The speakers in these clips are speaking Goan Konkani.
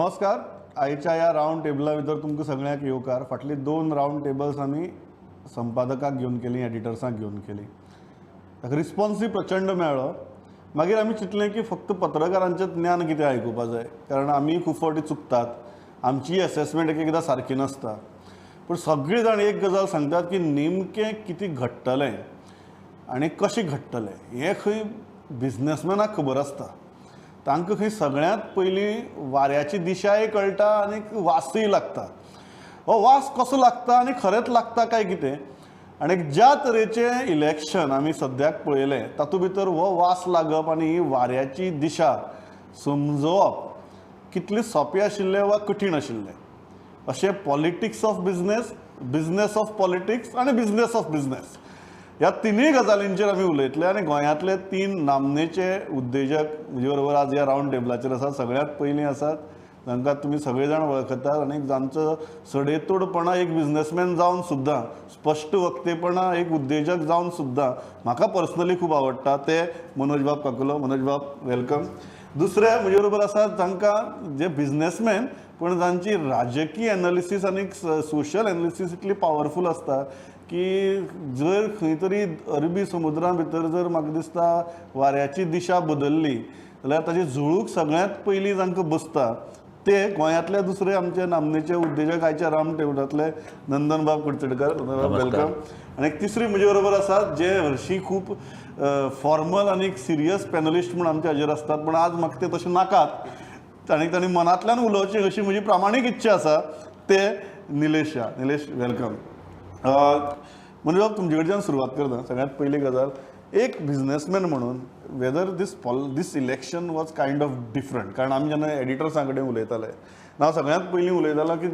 नमस्कार. आयच्या ह्या रावंड टेबला भितर तुमकां सगळ्यांक येवकार. फाटली दोन रावंड टेबल्स आमी संपादकाक घेवन केली, एडिटर्सांक घेवन केली. ताका रिस्पॉन्सूय प्रचंड मेळ्ळो. मागीर आमी चिंतलें की फक्त पत्रकारांचें ज्ञान कितें आयकुपा जाय, कारण आमी खूब फावटी चुकतात, आमची एसेसमेंट एक एकदां सारकी नासता. पूण सगळे जाण एक गजाल सांगतात की नेमकें कितें घडटलें आनी कशें घडटलें हें खंय बिजनसमॅनाक खबर आसता. तांकां खंय सगळ्यांत पयलीं वाऱ्याची दिशाय कळटा आनी वासूय लागता. हो वास कसो लागता आनी खरेंच लागता काय कितें, आनी ज्या तरेचें इलेक्शन आमी सद्याक पळयलें तातूंत भितर हो वास लागप आनी ही वाऱ्याची दिशा समजोवप कितली सोंपें आशिल्लें वा कठीण आशिल्लें, अशें politics of business, business of politics आनी बिजनस ऑफ बिजनस ह्या तिनूय गजालींचेर आमी उलयतले. आनी गोंयांतले तीन नामनेचे उद्देजक म्हजे बरोबर आज ह्या रावंड टेबलाचेर आसात. सगळ्यांत पयलीं आसात तांकां तुमी सगळे जाण वळखतात आनी जांचो सडेतोडपणा एक बिजनसमॅन जावन सुद्दां, स्पश्ट वक्तेपणा एक उद्देजक जावन सुद्दां म्हाका पर्सनली खूब आवडटा, ते मनोज बाब काकुलो. मनोज बाब, welcome. दुसरे म्हजे बरोबर आसात तांकां जे बिजनसमॅन पूण जांची राजकीय एनालिसीस आनी सोशल एनालिसीस इतली पावरफूल आसता की जर खंय तरी अरबी समुद्रा भितर जर म्हाका दिसता वाऱ्याची दिशा बदलली जाल्यार ताची झुळूक सगळ्यांत पयलीं जांकां बसता ते गोंयांतले दुसरे आमचे नामनेचे उद्देजक, आयच्या रावंड टेबलांतले नंदनबाब कुडचडकार. Welcome. आनी एक तिसरी म्हजे बरोबर आसात जे हरशीं खूब फॉर्मल आनी एक सिरियस पॅनलिस्ट म्हूण आमचे हाजेर आसतात, पूण आज म्हाका ते तशें नाकात आनी तांणी मनांतल्यान उलोवचें अशी म्हजी प्रामाणीक इच्छा आसा, ते निलेश शाह. निलेश, welcome. Manoj बाब, तुमचे कडच्यान सुरवात करता. सगळ्यांत पयली गजाल, एक बिजनसमॅन म्हणून whether this election was kind of different, कारण आमी जेन्ना एडिटर्सां कडेन उलयताले, हांव सगळ्यांत पयलीं उलयतालो की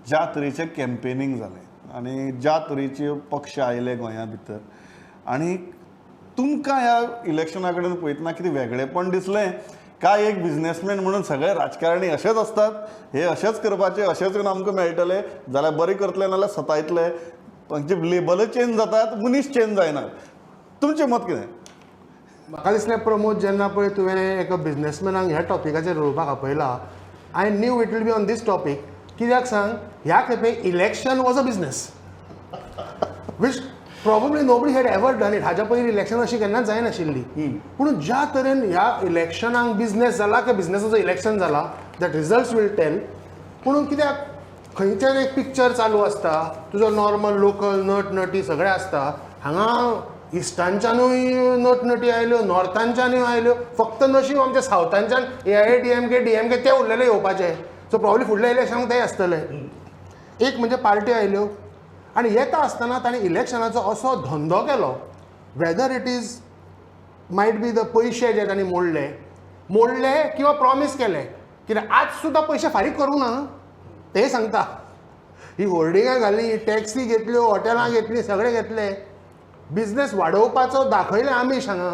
ज्या तरेचें कॅम्पेनींग जालें आनी ज्या तरेचे पक्ष आयले गोंया भितर, आनी तुमकां ह्या इलेक्शना कडेन पळयतना कितें वेगळेपण दिसलें काय एक बिजनसमॅन म्हणून सगळे राजकारणी अशेच आसतात, हे अशेंच करपाचे, अशेंच करून आमकां मेळटले जाल्यार बरें करतले, नाल्यार सतायतले, तांचे लेबल चेंज जातात, मनीस चेंज जायनात? तुमचें मत कितें? म्हाका दिसलें प्रमोद, जेन्ना पळय तुवें एका बिजनसमॅनाक ह्या टॉपिकाचेर उलोवपाक आपयला, I knew it will be on this topic. कित्याक सांग, ह्या खेपे election was a business which probably nobody had ever done it. हाज्या पयलीं इलेक्शन अशी केन्नाच जायनाशिल्ली. पूण ज्या तरेन ह्या इलेक्शनाक बिजनेस जाला काय बिजनेसाचो इलेक्शन जाला, that results will tell. पूण कित्याक खंयच्यान एक पिक्चर चालू आसता तुजो, नॉर्मल लोकल नट नटी सगळें आसता. हांगा इस्टांच्यानूय नट नटी आयल्यो, नॉर्थांच्यानूय आयल्यो. फक्त नशीब आमच्या सावथांच्यान एआयडीएमके, डीएमके ते उरलेले येवपाचे. सो प्रॉब्ली फुडल्या इलेक्शनाक ते आसतले. एक म्हणजे पार्टी आयल्यो आनी येता आसतना ताणें इलेक्शनाचो असो धंदो केलो, whether it is might be the पयशे जे तांणी मोडले मोडले किंवा प्रॉमीस केले, कित्याक आज सुद्दां पयशे फारीक करूंक ना ते सांगता. ही होर्डिंगां घाली, टॅक्सी घेतल्यो, हॉटेलां घेतलीं, सगळें घेतले, बिजनेस वाडोवपाचो दाखयलें आमीश हांगा,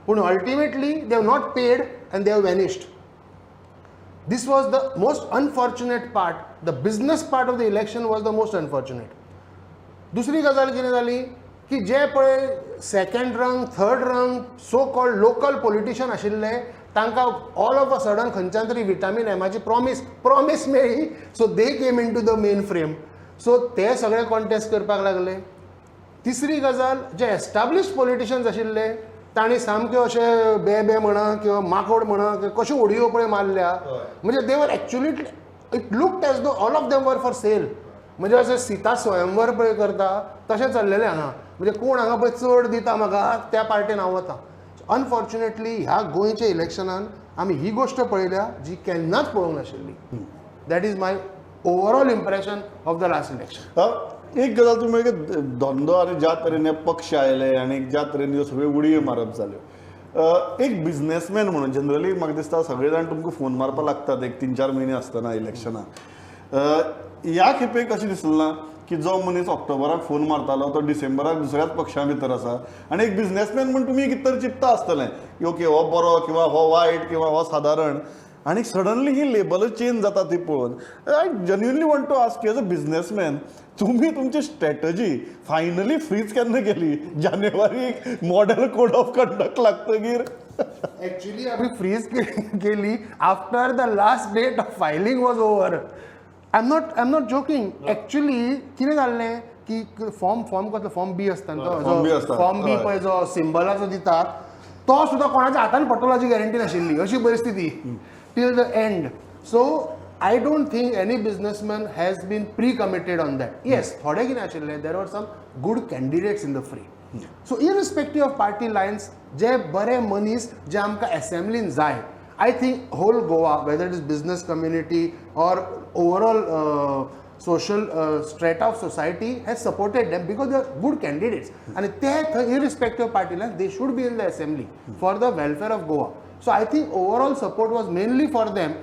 पूण ultimately they have not paid and they have vanished. This was the most unfortunate part. The business part of the election was the most unfortunate. दुसरी गजाल कितें जाली की जे पळय second rung, third rung, so called local politician आशिल्ले, तांकां ऑल ऑफ अ सडन खंयच्यान तरी विटामीन एमाची प्रॉमीस मेळ्ळी, so they came into the main frame. So ते सगळे कॉन्टेस्ट करपाक लागले. तिसरी गजाल, जे एस्टाब्लिश पॉलिटिशियन्स आशिल्ले तांणी सामक्यो अशे बे बे म्हणा किंवा माकोड म्हणा किंवा कश्यो उडयो पळय मारल्या. म्हणजे they were actually, it looked as though all of them were for sale. म्हणजे अशें सीता स्वयंवर पळय करता तशें चल्लेलें हांगा. म्हणजे कोण हांगा पळय चड दिता म्हाका, त्या पार्टेन हांव वता. अनफॉर्च्युनेटली ह्या गोंयच्या इलेक्शनान आमी ही गोश्ट पळयल्या जी केन्नाच पळोवंक नाशिल्ली. That is my overall impression of the last election. एक गजाल तुमी की धंदो आनी ज्या तरेन हे पक्ष आयले आनी ज्या तरेन ह्यो सगळ्यो उडयो मारप जाल्यो, एक बिजनसमॅन म्हणून जनरली म्हाका दिसता सगळे जाण तुमकां फोन मारपाक लागतात एक 3-4 म्हयने आसतना इलेक्शनाक. ह्या खेपेक अशें दिसलें ना की जो मनीस ऑक्टोबराक फोन मारतालो तो डिसेंबराक दुसऱ्याच पक्षा भितर आसा, आनी एक बिजनसमॅन म्हूण तुमी कितें तरी चिंत्ता आसतलें की ओके, हो बरो किंवा हो वायट किंवा हो सादारण, आनी सडनली ही लेबलां चेंज जाता ती पळोवन I genuinely want to ask, as a businessman तुमी तुमची स्ट्रॅटजी फायनली फ्रीज केन्ना केली? जानेवारी मॉडेल कोड ऑफ कंडक्ट लागतगीर? ऍक्च्युली आमी फ्रीज केली after the last date of filing was over. I am not joking. Actually कितें जाल्लें की फॉर्म फॉर्म कसलो फॉर्म बी आसता न्ही, फॉर्म बी तो आसता. फॉर्म बी पळय जो सिम्बलाचो दितात तो सुद्दां कोणाच्या हातान पडटलो हाची गॅरंटी नाशिल्ली, अशी परिस्थिती till the end. So I don't think any businessman has been pre committed on that. Yes, थोडे कितें आशिल्ले, there are some good candidates in the fray. So irrespective of party lines, जे बरे मनीस जे आमकां एसेंब्लीन जाय, I think whole Goa, whether it is business community or overall social strata of society, has supported them because they are good candidates आनी ते थंय irrespective of party lines they should be in the assembly for the welfare of Goa. So I think overall support was mainly for them.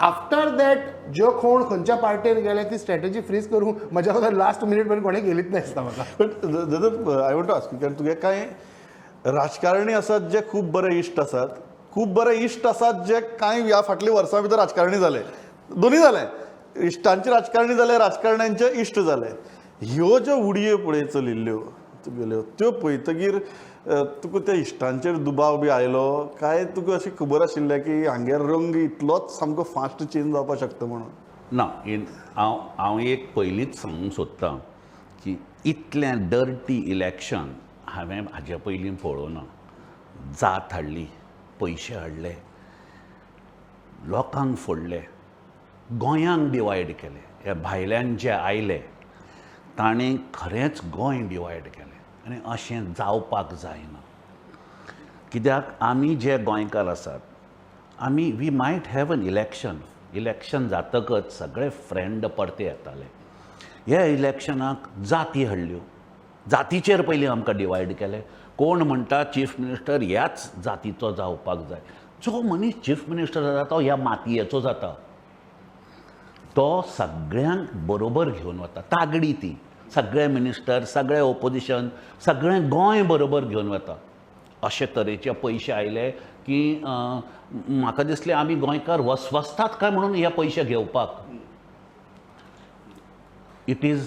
After that ज्यो कोण खंयच्या पार्टेन गेले ती स्ट्रॅटेजी फ्रीज करूंक म्हज्या खातीर लास्ट मिनीट पर्यंत कोणें केलीच नासता दिसता म्हाका. But Dada, I want to ask, कारण तुगे कांय राजकारणी आसात जे खूब बरे इश्ट आसात, खूब बरे इश्ट आसात जे कांय ह्या फाटल्या वर्सां भितर राजकारणी जाले, दोनी जाले, इश्टांचे राजकारणी जाले, राजकारण्यांचे इश्ट जाले. ह्यो ज्यो उडयो पळय चलिल्ल्यो तुगेल्यो त्यो पळयतगीर तुका त्या इश्टांचेर दुबाव बी आयलो काय तुका अशी खबर आशिल्लें की हांगेर रंग इतलोच सामको फास्ट चेंज जावपाक शकता म्हणून? ना, हांव एक पयलींच सांगूंक सोदतां की इतलें डर्टी इलेक्शन हांवें हाजे पयलीं पळोवना. जात हाडली, पयशे हाडले, लोकांक फोडले, गोंयांक डिवायड केले. हे भायल्यान जे आयले ताणें खरेंच गोंय डिवायड केलें आनी अशें जावपाक जायना. कित्याक आमी जे गोंयकार आसात आमी we might have an election. Election जातकच सगळे फ्रेंड परते येताले. ह्या इलेक्शनाक जाती हाडल्यो, जातीचेर पयलीं आमकां डिवायड केले. कोण म्हणटा चीफ मिनिस्टर ह्याच जातीचो जावपाक जाय. जो मनीस चीफ मिनिस्टर जाता तो ह्या मातयेचो जाता, तो सगळ्यांक बरोबर घेवन वता. तागडी ती सगळे मिनिस्टर, सगळे ओपोजिशन, सगळें गोंय बरोबर घेवन वता. अशे तरेचे पयशे आयले की म्हाका दिसलें आमी गोंयकार वसवसतात काय म्हणून हे पयशे घेवपाक. It is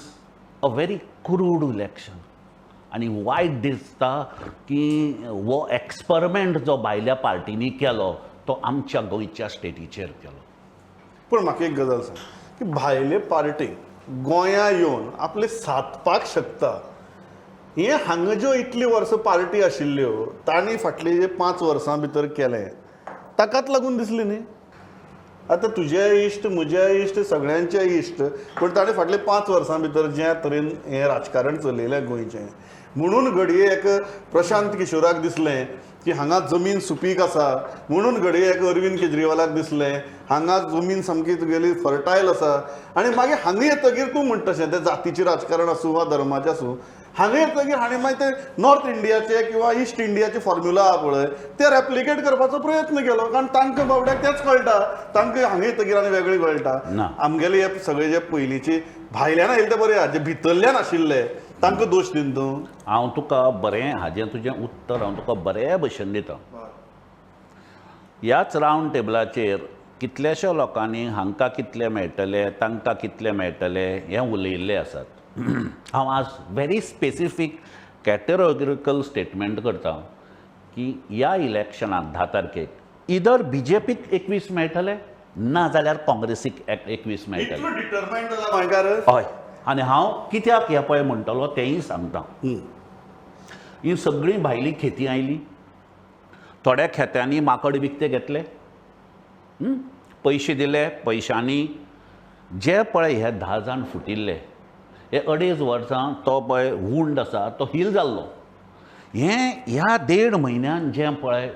a very crude election आनी वायट दिसता की हो एक्सपेरिमेंट जो भायल्या पार्टींनी केलो तो आमच्या गोंयच्या स्टेटीचेर केलो. पूण म्हाका एक गजाल सांग की भायले पार्टी गोंया येवन आपले सादपाक शकता, हें हांगा ज्यो इतलीं वर्सां पार्टी आशिल्ल्यो तांणी फाटले जे 5 वर्सां भितर केलें ताकाच लागून दिसलें न्ही. आतां तुजे इश्ट, म्हजे इश्ट, सगळ्यांचे इश्ट, पूण ताणें फाटले 5 वर्सां भितर ज्या तरेन हें राजकारण चलयलें गोंयचें, म्हणून घडये एक प्रशांत किशोराक दिसलें की हांगा जमीन सुपीक आसा, म्हणून घडये एक अरविंद केजरीवालाक दिसलें हांगा जमीन सामकी तुगेली फर्टायल आसा. आनी मागीर हांगा येतगीर तूं म्हणटा तशें तें जातीचें राजकारण आसूं वा धर्माचें आसूं, हांगा येतगीर हाणें मागीर ते नॉर्थ इंडियाचे किंवा इस्ट इंडियाचे फॉर्म्युला आहा पळय ते रेप्लिकेट करपाचो प्रयत्न केलो, कारण तांकां बाबड्याक तेंच कळटा, तांकां हांगा येतगीर आनी वेगळी कळटा. आमगेले हे सगळे जे पयलींचे भायल्यान आयिल्ले ते बरे आहा, जे भितरल्यान आशिल्ले तांकां दोश दिवन तूं. हांव तुका बरें हाजें तुजें उत्तर हांव तुका बरे भशेन दिता. ह्याच रावंड टेबलाचेर कितल्याश्या लोकांनी हांकां कितले मेळटले तांकां कितले मेळटले हें उलयिल्लें आसात. हांव आज व्हेरी स्पेसिफीक कॅटेगोरिकल स्टेटमेंट करता की ह्या इलेक्शनाक 10 तारखेक इदर बीजेपीक 21 मेळटले ना जाल्यार काँग्रेसीक 21 मेळटले. हय, आनी हांव कित्याक हें पळय म्हणटलो तेंय सांगता. ही सगळीं भायली खेती आयली, थोड्या खेत्यांनी माकड विकते घेतले, पयशे दिले, पयशांनी जे पळय हे 10 जाण फुटिल्ले हे 2.5 वर्सां तो पळय वुंड आसा तो हील जाल्लो. हें ह्या 1.5 म्हयन्यान जें पळय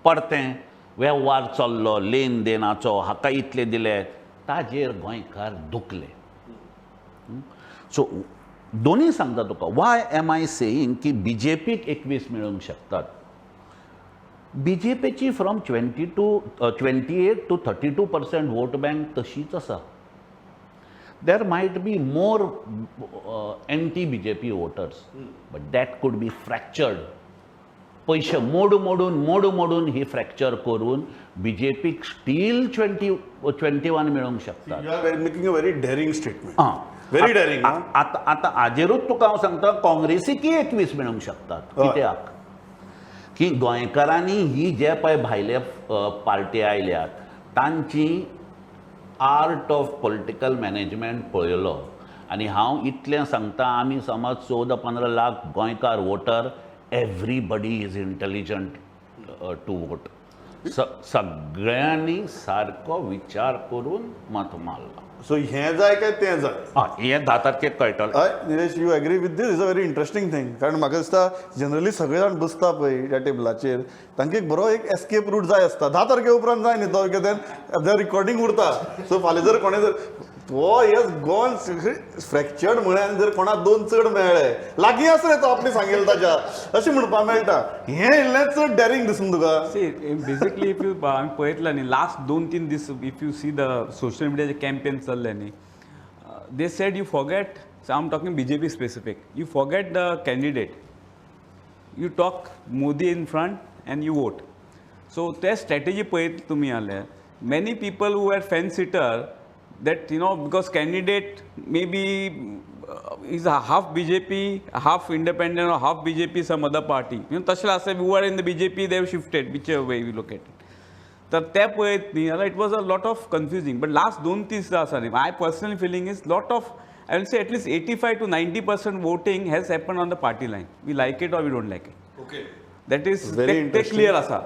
परतें वेव्हार चल्लो लेन देनाचो, हाका इतले दिले, ताजेर गोंयकार दुखले. सो दोनूय सांगता तुका, वाय एम I saying की बीजेपीक 21 मेळूंक शकतात. बीजेपीची from 28 to 32% vote bank तशीच आसा. There might be more anti BJP voters, but that could be fractured. पयशे मोडू मोडून ही फ्रॅक्चर करून बीजेपीक स्टील 21 मेळूंक शकतात. You are making a very daring statement. Very daring. आतां आतां हाजेरूच तुका हांव सांगता, काँग्रेसीकय 21 मेळूंक शकतात. कित्याक की गोंयकारांनी ही जे पळय भायले पार्टी आयल्यात तांची आर्ट ऑफ पॉलिटिकल मॅनेजमेंट पळयलो आनी हांव इतलें सांगता, आमी समज 14-15 लाख गोंयकार voter, everybody is intelligent to vote. सगळ्यांनी सारको विचार करून मत मारला. सो हें जाय काय तें जाय? हय, हें 10 तारखेक कळटलें. हय Nilesh, you agree with this? Is a very interesting thing, कारण म्हाका दिसता जनरली सगळे जाण बसता पळय ह्या टेबलाचेर, तांकां एक बरो एक एस्केप रूट जाय आसता. 10 तारखे उपरांत जाय न्ही तो, कित्याक रिकॉर्डिंग उरता. सो फाल्यां जर कोणें जर तो येस गोवन फ्रॅक्चर्ड म्हळें आनी जर कोणाक दोन चड मेळ्ळे, लागीं आसा रे तो आपणे सांगेल ताच्या, अशें म्हणपाक मेळटा. हें इल्लें चड डॅरींग दिसून तुका? सी, बेसिकली if you आमी पळयतला न्ही लास्ट 2-3 दीस, if you see the social मिडियाचे कॅम्पेन चल्ले न्ही, they said you forget, I am talking BJP specific, you forget the candidate, you talk Modi in front and you vote. So ते स्ट्रॅटेजी पळयत तुमी जाल्यार many people who are fence sitter that because candidate may be is a half BJP, half independent or half BJP, some other party. तशें आसा, who are in the BJP, they have shifted, whichever way we look at it. तर ते पळयत न्ही जाल्यार it was a lot of confusing, but last दोन दीस आसा न्ही, my personal feeling is lot of, I will say at least 85 to 90% voting has happen on the party line, we like it or we don't like it. That is Very ते interesting. Clear आसा.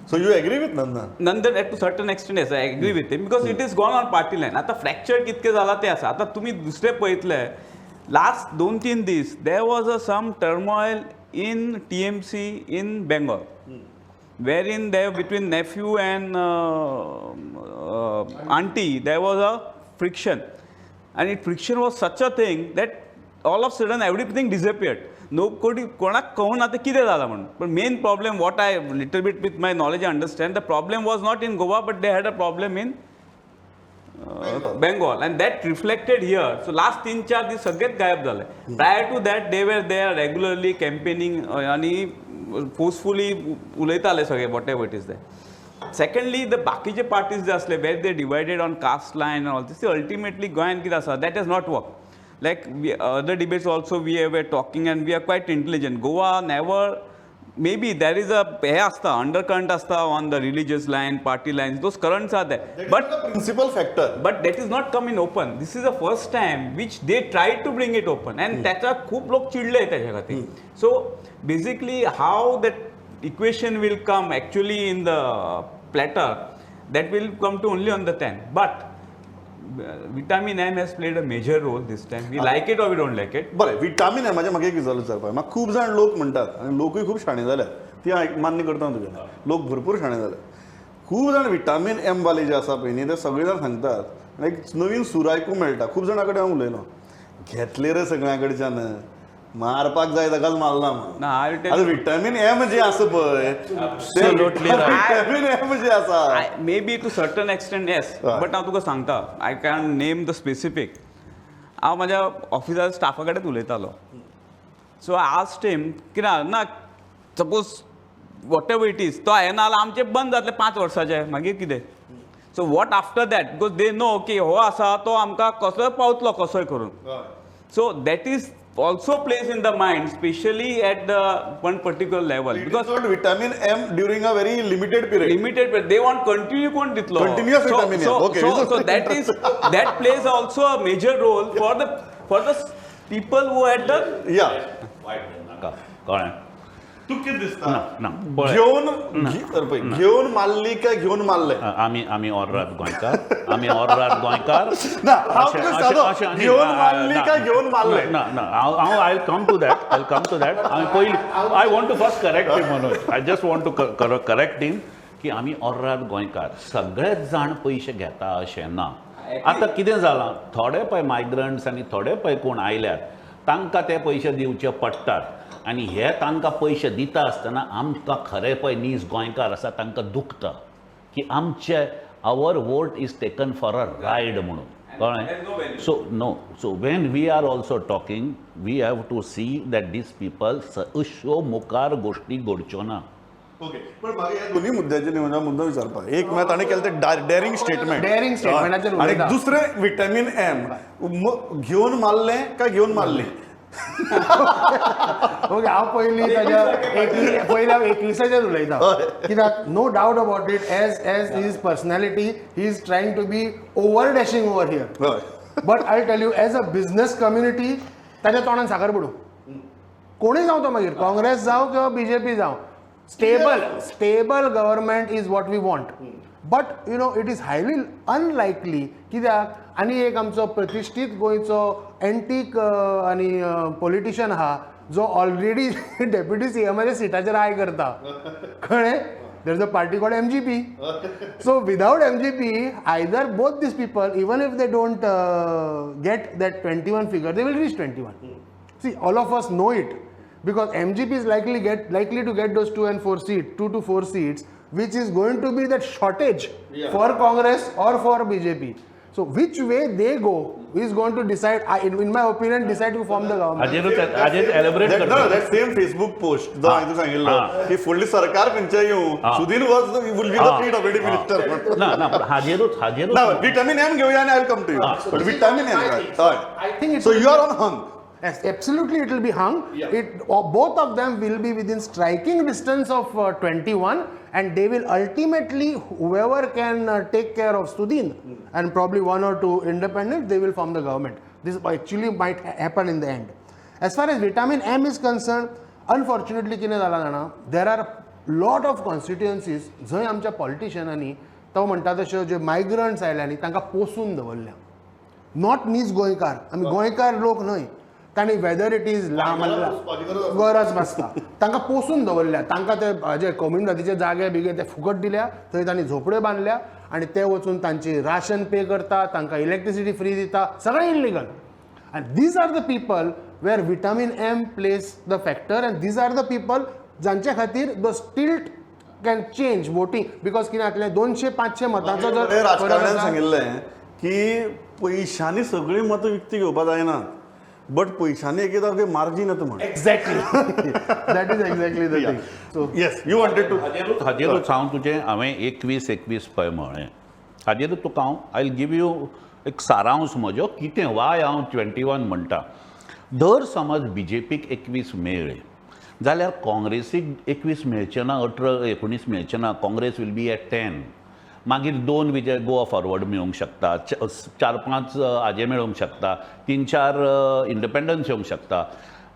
So you agree with Nandan? Nandan, at to certain extent yes, I agree with him because it is gone on party line. आता फ्रॅक्चर कितके जाला ते आसा. आता तुमी दुसरे पळयतले, लास्ट 2-3 दीस there was a some turmoil in TMC in Bengal, wherein there between nephew and auntie there was a friction, and it friction was such a thing that all of sudden everything disappeared. No कोणी कोणाक कळून आतां कितें जालां म्हणून. पण main problem, what I little bit with my knowledge understand, the problem was not in Goa, but they had a problem in Bengal and that reflected here. So last 3-4 दीस सगळेच गायब जाले. Prior to that they were they are regularly campaigning आनी फोर्सफुली उलयताले सगळे, whatever it is that. Secondly, the बाकीचे पार्टीज जे असले where they divided on caste line all this, ultimately गोंयांत कितें आसा, that has not work. Like other debates also we were talking, and we are quite intelligent. Goa never, maybe there is a हे आसता, अंडर करंट आसता on the religious line, party lines, those currents are there, but principal factor. But that is not come in open. This is the first time which they try to bring it open and त्याचा खूप लोक चिडले त्याच्या खातीर. So basically how that equation will come actually in the platter, that will come to only on the 10. But Vitamin M has played a major role this time, we like it or we don't like it. बरें, विटामीन एमाचें म्हाका एक गजाल विचारपाक. म्हाका खूब जाण लोक म्हणटात आनी लोकूय खूब शाणे जाल्यात, ती हांव मान्य करता तुगेलें, लोक भरपूर शाणे जाल्यात. खूब जाण विटामीन एम वाले जे आसा पळय न्ही, ते सगळे जाण सांगतात आनी एक नवीन सूर आयकूंक मेळटा. खूब जाणां कडेन हांव उलयलो, घेतले रे सगळ्यां कडच्यान, मारपाक जाय ताकाच मारला म्हणून. ना, I will tell आतां विटामीन एम जे आसा पळय, Absolutely right. Vitamin M J आसा, Maybe to certain extent yes, but हांव तुका सांगता, I can name the specific. हांव म्हाज्या ऑफिसार स्टाफा कडेन उलयतालो, सो I asked him की ना ना, suppose whatever it is, तो हांवें ना जाल्यार आमचें बंद जातलें 5 वर्साचें, मागीर कितें? So what after that? Because they know की हो आसा तो आमकां कसोय पावतलो कसोय करून. So that is also plays in the mind, specially at the one particular level, because because vitamin M during a very limited period. Limited, but they want continue कोण दितलो. Continuous vitamin M. So, Okay, so, this is so that is that plays also a major role for the people who had the या. वायट नाका, कळ्ळें? तूं कितें दिसता? ना ना, पळय. घेवन पळय, घेवन मारली काय घेवन मारले? आमी ऑर्राद गोंयकार, आमी ऑर्राद गोंयकार. ना, हांव तुका सादो, घेवन मारली काय घेवन मारले? ना ना, हांव हांव I come to that, I come to that. हांवें पयलीं I want to first correct him, Manoj. I just want to correct him की आमी ऑर्राद गोंयकार, सगळेच जाण पयशे घेता अशें ना. आतां कितें जालां, थोडे पळय मायग्रंट्स आनी थोडे पळय कोण आयल्यात तांकां ते पयशे दिवचे पडटात आनी हे तांकां पयशे दिता आसतना आमकां खरें पळय नीज गोंयकार आसा तांकां दुखता की आमचे our vote is taken for a ride म्हणून, कळ्ळें? So no, so when we are also talking, we have to see that these people, अश्यो मुखार गोश्टी घडच्यो ना. ओके, पण म्हाका ह्या दोन्ही मुद्द्याचेर न्ही म्हज्या मुद्दो विचारपाक. एक म्हळ्यार ताणें केलें तें डॅरिंग स्टेटमेंट. Daring statement आचेर आनी उलयता. दुसरें विटामीन एम, घेवन मारलें काय घेवन मारलें? ओके, हांव पयलीं ताज्या पयलीं हांव 21आचेर उलयता, कित्याक no doubt about it, as his personality, he is trying to be over dashing over here. But I tell you, as a business community, ताच्या तोंडान साकर पडूं. कोणूय जावं तो, मागीर काँग्रेस जावं किंवा बीजेपी जावं, stable government is what we want. But it is highly unlikely, कित्याक आनी एक आमचो प्रतिश्ठीत गोंयचो एंटीक आनी पॉलिटिशियन आहा, जो ऑलरेडी डेप्युटी सीएमाच्या सिटाचेर I करता, कळ्ळें? There is a party called MGP. So without MGP, either both these people, even if they don't get that 21 figure, they will reach 21. See, all of us know it, because MGP is likely to get those 2 and 4 seats, 2 to 4 seats, which is going to be that shortage for Congress or for BJP. So which way they go is going to decide, in my opinion, decide to form the government. हाजेरूच हाजेर एलेबरेट That, no, करता. That same Facebook post जो हांवें तुका सांगिल्लो की फुडली सरकार खंयचें येवं, Sudin will be the PWD minister. ना ना, पण हाजेरूच ना, विटामीन एम घेवया आनी I come to you. But vitamin M, हय. I think it so will you are on hung. Yes, absolutely, it will be hung. Both of them will be within striking distance of 21, and they will ultimately, whoever can take care of Sudin and probably one or two independent, they will form the government. This actually might happen in the end. As far as vitamin M is concerned, unfortunately, कितें जालां जाणा, there are lot of constituencies जंय आमच्या पॉलिटिशियनांनी, तो म्हणटा तश्यो, जे मायग्रंट्स आयले न्ही, तांकां पोसून दवरल्या. Not नीज गोंयकार, आमी गोंयकार लोक न्हय तांणी, वेदर it is लांब गरज नासता, तांकां पोसून दवरल्या. तांकां ते जे कम्युनिटीचे जागे बिगे ते फुकट दिल्या, थंय तांणी झोपड्यो बांदल्या आनी ते वचून तांची राशन पे करता, तांकां इलेक्ट्रिसिटी फ्री दिता, सगळें illegal. And these are the people where vitamin M plays the factor, and these are the people जांचे खातीर the tilt can change voting, because कितें जातलें, 200 500 मतांचो जर फरक राजकारण्यान आसा- सांगिल्लें की पयशांनी सगळीं मतां विकती घेवपा जायना, बट पयशांनी एकदां मार्जीन येता म्हण. Exactly, that is exactly the thing. So yes, you wanted to हाजेरूच हांव तुजें, हांवें 21 21 पळय म्हळें, हाजेरूच तुका हांव I will give you एक सारांश म्हजो, कितें वाय हांव 21 म्हणटा. धर समज बीजेपीक 21 मेळ्ळे जाल्यार काँग्रेसीक 21 मेळचे ना, 18 19 मेळचे ना. Congress will be at 10. मागीर दोन विजय गोवा फॉरवर्ड मेळूंक शकता, चार पांच हाजे मेळूंक शकता, तीन चार इंडिपेंडन्स येवंक शकता.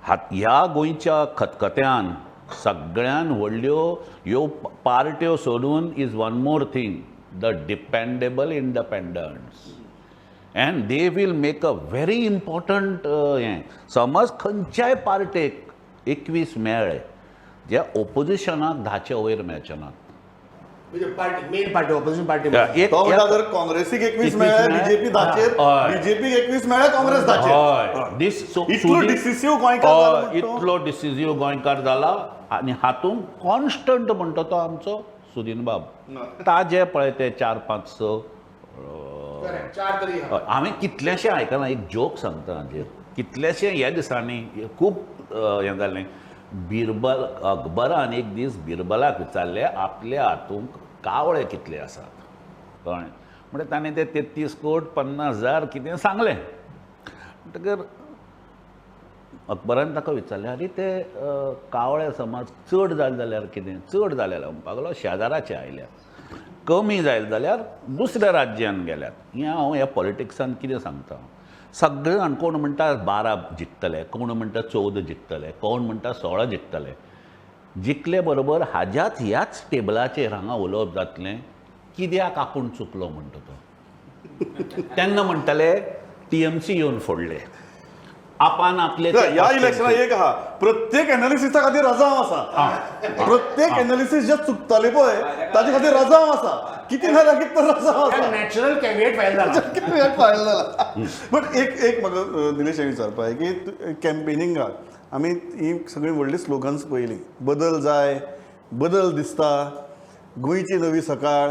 ह्या गोंयच्या खतखत्यान सगळ्यान व्हडल्यो ह्यो पार्ट्यो सोडून is one more thing, the dependable independents, and they will make a very important हें. समज खंयच्याय पार्टेक 21 मेळ्ळे, जे ओपोजिशनाक 10चे वयर मेळचे नात. Party, main party, opposition party. एक तो म्हणटा, जर काँग्रेसीक 21 मेळ्ळे, बीजेपी 10चेर. बीजेपीक 21 मेळ्ळे, काँग्रेस 10चेर. हय, दीस सो इतलो डिसिसिव्ह गोंयकार जाला म्हणटा तो. इतलो डिसिसिव्ह गोंयकार जाला. आनी हातूंत कॉन्स्टंट म्हणटा तो आमचो सुदीन बाब. ताजे पळय ते चार पांच स. चार तरी. हय, हांवें कितलेशें आयकलां. एक जोक सांगता हाजेर. कितलेशें ह्या दिसांनी खूब हें जालें. बिरबल, अकबरान एक दीस बिरबलाक विचारलें, आपल्या हातूंत कावळे कितले आसात, कळ्ळें? म्हणल्यार ताणें ते 33 कोट 50 हजार कितें सांगलें. म्हणटकर अकबरान ताका विचारलें, आरे, ते कावळे समज चड जाले जाल्यार कितें? चड जाले जाल्यार म्हणपाक लागलो, शेजाराचे आयल्यात, कमी जायत जाल्यार दुसऱ्या राज्यान गेल्यात. हें हांव ह्या पॉलिटिक्सान कितें सांगता, सगळे जाण कोण म्हणटा 12 जिखतले, कोण म्हणटा 14 जिखतले, कोण म्हणटा 16 जिखतले. जिखले बरोबर हाज्याच ह्याच टेबलाचेर हांगा उलोवप जातलें, कित्याक आपूण चुकलो म्हणटा तो. तेन्ना म्हणटले, टीएमसी येवन फोडले आपान आपले. ह्या इलेक्शनाक एक आहा, प्रत्येक एनालिसिसा खातीर रजांव आसा. प्रत्येक एनालिसिस जे चुकताले पळय, ताजे खातीर रजांव आसा. कितें ना जाल्यार कितें तर रजांव आसा. नॅचरल कॅविएट फायल जाला. फायल जाला. बट एक एक म्हाका निलेश, हें विचारपा जाय की कॅम्पेनिंगाक आमी ही सगळीं व्हडली स्लोगन्स पळयली, बदल जाय, बदल दिसता, गोंयची नवी सकाळ.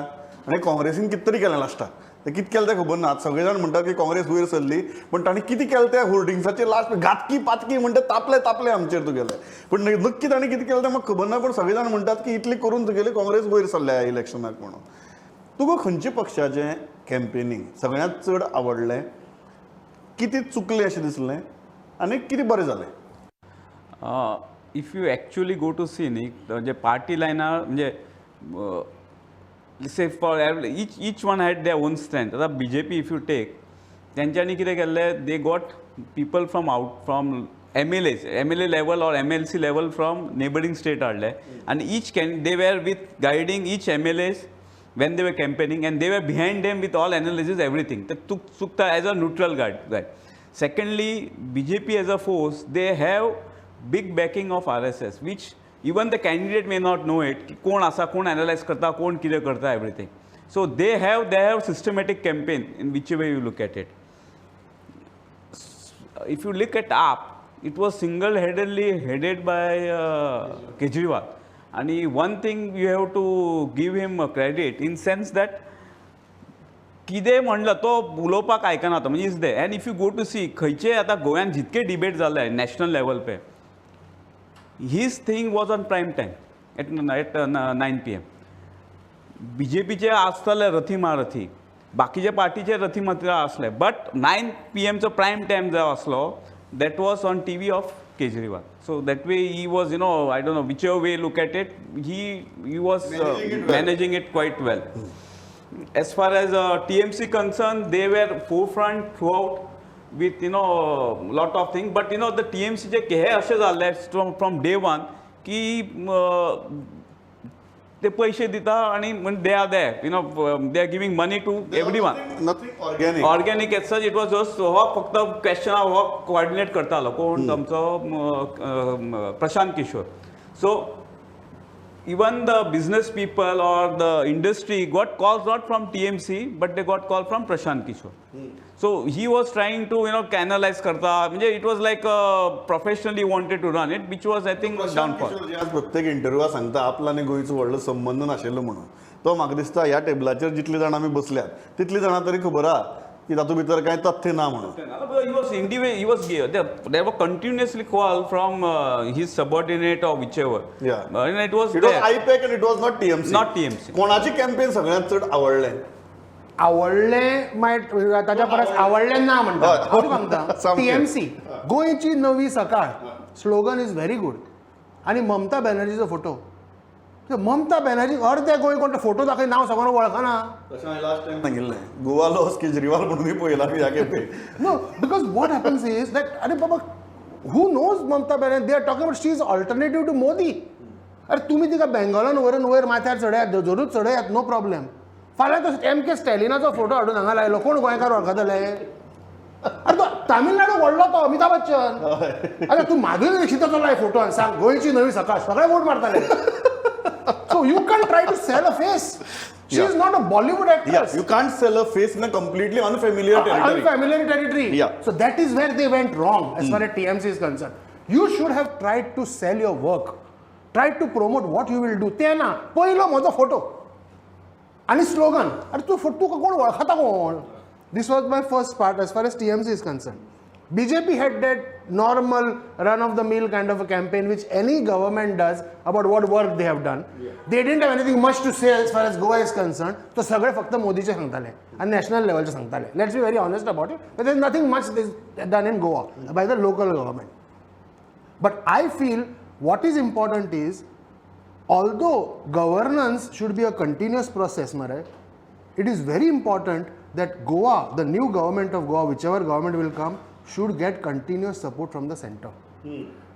आनी काँग्रेसीन कितें तरी केलें लास्टाक, तें कितें केलें तें खबर ना. आतां सगळे जाण म्हणटात की काँग्रेस वयर सरली, पण तांणी कितें केलें तें होर्डिंग्साचेर लास्ट घातकी पातकी म्हणटा, तापले तापले आमचेर तुगेले. पूण नक्की तांणी कितें केलें तें म्हाका खबर ना, पण सगळे जाण म्हणटात की इतलें करून तुगेली काँग्रेस वयर सरल्या ह्या इलेक्शनाक म्हणून. तुका खंयच्या पक्षाचें कॅम्पेनींग सगळ्यांत चड आवडलें? कितें चुकलें अशें दिसलें आनी कितें बरें जालें? If you actually go to see न्ही, म्हणजे पार्टी लायनार म्हणजे say for each one had their own strength. आतां BJP if you take, तेंच्यांनी कितें केल्लें, they got people from out from MLA level or MLC level from neighbouring state हाडले आनी each can they were with guiding each MLAs when they were campaigning, and they were behind them with all analysis, everything. तर चुकता as a neutral guide. Secondly, BJP as a force, they have big backing of RSS, which even the candidate may not know it, की कोण आसा, कोण एनालायज करता, कोण कितें करता, everything. So they have systematic campaign in which way you look at it. If you look at AAP, it was single headedly headed by Kejriwal. आणि one thing you have to give him credit in sense that कितें म्हणलं तो उलोवपाक आयकना तो, म्हणजे is they. And if you go to see खंयचे आतां गोव्यान जितके डिबेट जाले national level Pay, his thing was on prime time at 9 PM. बीजेपीचे आसतले रथी महारथी, बाकीचे पार्टीचे रथी मात्र आसले, बट 9 PMचो प्रायम टायम जो आसलो that was on TV of Kejriwal. So that way he was, you know, I don't know which way look at it, he was managing it quite well. As far as TMC concerned, they were forefront throughout with, you know, lot of things. But you know, the TMC जे हे अशें जाल्लें from day one की ते पैसे दिता आनी they are there, you know, they are giving money to everyone. Nothing organic. Organic as such, it was just हो फक्त क्वेश्चन हो कोऑर्डिनेट करतालो कोण आमचो Prashant Kishor. So even the business people or the industry got calls not from TMC, but they got call from Prashant Kishor. So he was trying to, you know, canalize karta. म्हणजे it was like professionally wanted to run it, which was I think downfall. आज प्रत्येक इंटरव्यूआ सांगता आपला आनी गोंयचो व्हडलो संबंद नाशिल्लो म्हणून. तो म्हाका दिसता ह्या टेबलाचेर जितली जाणां आमी बसल्यात तितली जाणां तरी खबर आहा की तातूंत भितर कांय तथ्य ना म्हणून. He was individual, he was there were continuously call from his subordinate or whichever. Yeah. And it was It was IPAC and it was not TMC. Not TMC. कोणाची कॅम्पेन सगळ्यात चड आवडलें? आवडलें मायट ताच्या परस आवडलें ना म्हणटा. हांव तुका सांगता, टीएमसी गोंयची नवी सकाळ स्लोगन is very good. आनी ममता बॅनर्जीचो फोटो, ममता बॅनर्जी अर्दे गोंय कोण फोटो दाखय नांव सगळो वळखना. तशें हांवें लास्ट टायम सांगिल्लें, गोवा लॉस केजरीवाल म्हणूनय पळयला ह्या खेपे. No, because what happens is that अरे बाबा, who knows Mamata Banerjee? They are talking about she is alternative to Modi. अरे तुमी तिका बेंगॉलान व्हरून वयर माथ्यार चडयात, जरूर चडयात, नो प्रॉब्लेम. फाल्यां तो एम के स्टॅलिनाचो फोटो हाडून हांगा लायलो, कोण गोंयकार वळखतले? अरे तो तामिळनाडू व्हडलो तो अमिताभ बच्चन. अरे तूं माधुरी दीक्षिताचो लाय फोटो आनी सांग गोंयची नवी सकाळ, सगळे वोट मारताले. So you can't try to sell a face. She is not a Bollywood actress. Yeah, you can't sell a face in a completely unfamiliar territory. Unfamiliar territory. Yeah. So that is where they went wrong as far as TMC is concerned. You should have tried to sell your work. Try to promote what you will do. ते ना पयलो म्हजो फोटो आनी स्लोगन. अरे तूं तुका कोण वळखता कोण? This was my first part as far as TMC is concerned. BJP had that normal run-of-the-mill kind of a campaign which any government does about what work they have done. Yeah. They didn't have anything much to say as far as Goa is concerned. So सगळे फक्त मोदीचे सांगताले आणि नॅशनल लेवलचे सांगताले. Let's be very honest about it. But there's nothing much done in Goa by the local government. But I feel what is important is, although governance should be a continuous process, Mare, it is very important that Goa, the new government of Goa, whichever government will come, should get continuous support from the center.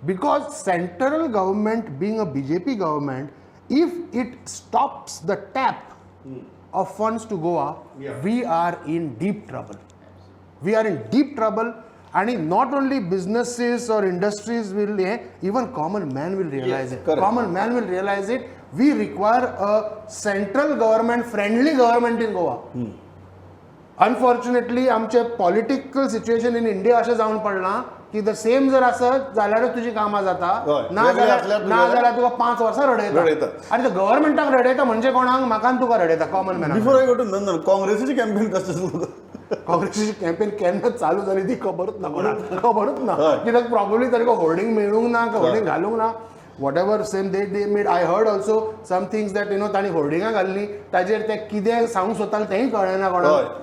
Because central government being a BJP government, if it stops the tap of funds to Goa, we are in deep trouble. We are in deep trouble. And not only businesses or industries will, even common man will realize it. Correct. Common man will realize it. We require a central government, friendly government in Goa. Unfortunately, आमचे पॉलिटिकल सिच्युएशन इन इंडिया अशें जावन पडलां की the same जर आसत जाल्यारूच तुजी कामां जाता, ना जाल्यार तुका 5 वर्सां रडयता. आनी ते गव्हर्मेंटाक रडयता म्हणजे कोणाक? म्हाका आनी तुका रडयता, common man. Before I go to Nandan, काँग्रेसीची campaign कशें सुरू? काँग्रेसीची कॅम्पेन केन्ना चालू जाली ती खबरूच ना कोणाक, खबरूच ना. कित्याक प्रॉब्ली तांकां होर्डिंग मेळूंक ना, होर्डिंग घालूंक ना. Whatever same they made, I heard also some things that you know तांणी होर्डिंगां घाल्लीं, ताजेर ते कितें सांगूंक सोदताले तेंय कळ्ळें ना कोणाक.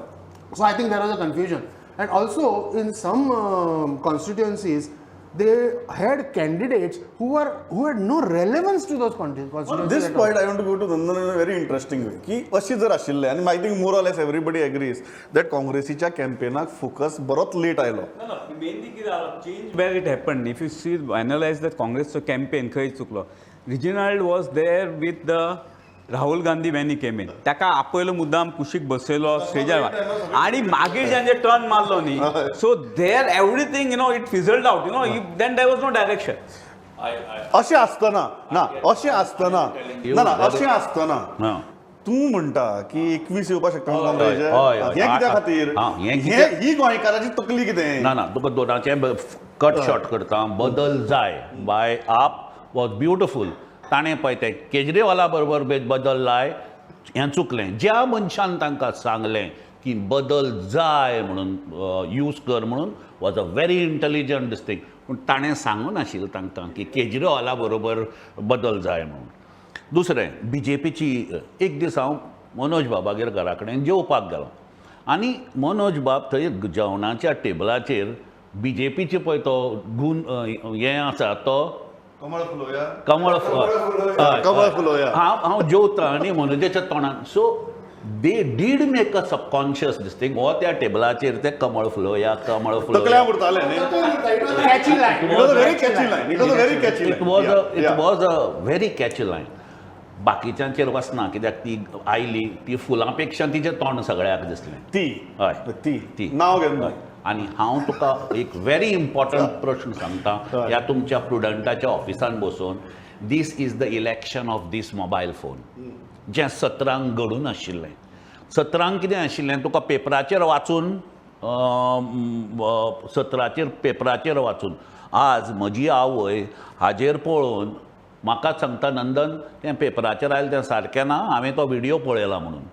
So I think there was a confusion. And also in some constituencies, They had candidates who had no relevance to those constituencies. This point I want to go to Nandan in a very interesting way की अशी जर आशिल्लें आनी I think more or less everybody agrees that काँग्रेसीच्या कॅम्पेनाक फोकस बरोच लेट आयलो. No, mainly कितें जालां, change where it happen, if you see, analyse the काँग्रेसचो campaign खंय चुकलो. Reginald was there with the Rahul Gandhi when he came in. ताका आपयलो मुद्दाम, कुशीक बसयलो स्टेजार आनी मागीर जेन्ना टर्न मारलो न्ही, so there everything it fizzled out, then there was no direction. अशें आसतना ना, अशें आसतना ना ना, अशें आसतना तूं म्हणटा की 21 येवपाक शकता म्हणून काँग्रेसीचे. हय, हय. हें कित्या खातीर? हें हें ही गोंयकाराची तकली कितें? ना ना, तुका दोनाचें कट शॉर्ट करता. बदल जाय बाय आप वॉज ब्युटिफूल. ताणें पळय तें केजरीवाला बरोबर बदल लाय हें चुकलें. ज्या मनशान तांकां सांगलें की बदल जाय म्हणून यूज कर म्हणून, was a very intelligent this thing. पूण ताणें सांगू नाशिल्लें तांकां की केजरीवाला बरोबर बदल जाय म्हणून. दुसरें, बीजेपीची, एक दीस हांव मनोज बाबागेर घरा कडेन जेवपाक गेलो आनी मनोज बाब थंय जेवणाच्या टेबलाचेर बीजेपीचे पळय तो गुण हें आसा तो कमळ फुलोवया. कमळ. हय. कमळ फुलोवया. हांव जेवता आनी मनोजाच्या तोंडान, so they did make a subconscious this thing. हो, त्या टेबलाचेर ते कमळ फुलोवया, कमळ तकल्या फुलोवया. उरताले न्ही. Catchy line. It was a very catchy line. It was a very catchy it line. Was a it was a very catchy line. बाकीच्यांचेर वचना कित्याक ती आयली ती फुलां पेक्षा तिचें तोंड सगळ्याक दिसलें. ती. हय. ती. ती. नांव घेवन. हय. आनी हांव तुका एक व्हेरी इम्पॉर्टंट प्रश्न सांगता. ह्या तुमच्या प्रुडंटाच्या ऑफिसान बसून, this is the election of this mobile phone, जें 17क घडून आशिल्लें. 17क कितें आशिल्लें, तुका पेपराचेर वाचून, 17चेर पेपराचेर वाचून, आज म्हजी आवय हाजेर पळोवन म्हाका सांगता, "नंदन, तें पेपराचेर आयलें तें सारकें ना, हांवें तो व्हिडियो पळयला" म्हणून.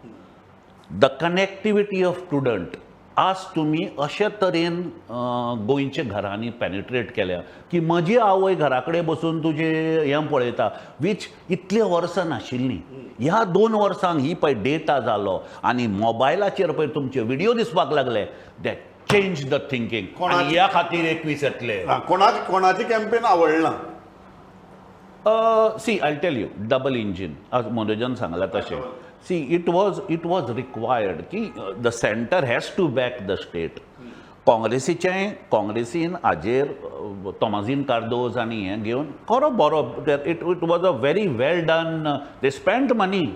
The connectivity of Prudent, आज तुमी अशे तरेन गोंयच्या घरांनी पेनिट्रेट केल्या की म्हजी आवय घरा कडेन बसून तुजें हें पळयता, वीच इतलीं वर्सां नाशिल्लीं. ह्या 2 वर्सांक ही पळय डेटा जालो आनी मोबायलाचेर पळय तुमचे व्हिडियो दिसपाक लागले, that change the thinking. आनी ह्या खातीर 21 येतले. कोणाक कोणाची कॅम्पेन आवडना? See, I tell you, double engine, आज मनोजान सांगलां तशें, see, it was required की the centre has to back the state. काँग्रेसीचें, काँग्रेसीन हाजेर तोमाझीन कार्दोज आनी हें घेवन खरो बरो, it was a very well done. They spend money.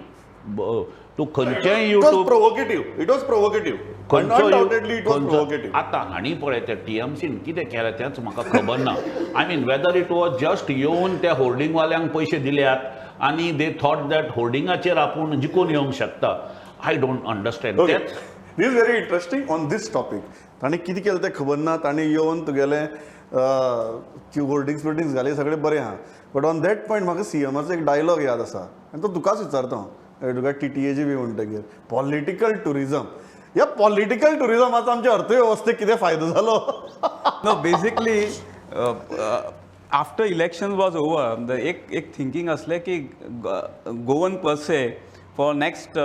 तूं खंयचेय It was YouTube provocative. It was provocative. Undoubtedly it was provocative. आतां हांणी पळय त्या टीएमसीन कितें केलें तेंच म्हाका खबर ना. I mean, whether it was just येवन त्या होर्डिंगवाल्यांक पयशे दिल्यात आनी they thought that होर्डिंगाचेर आपूण जिखून येवंक शकता, I don't understand. Okay. तेच. This very interesting on this topic. ताणें कितें केलें तें खबर ना. ताणें येवन तुगेलें होर्डिंग्स बिर्डिंग्स घाली, सगळें बरें आहा, बट ऑन that point म्हाका सीएमाचो एक डायलॉग याद आसा आनी तो तुकाच विचारता हांव. तुका टीटीएजी बी म्हणटगीर पॉलिटिकल ट्युरिजम, ह्या पॉलिटिकल ट्युरिजमाचो आमच्या अर्थवेवस्थेक कितें फायदो जालो? No, basically, after elections was over, the एक thinking असलें की Goan per se for next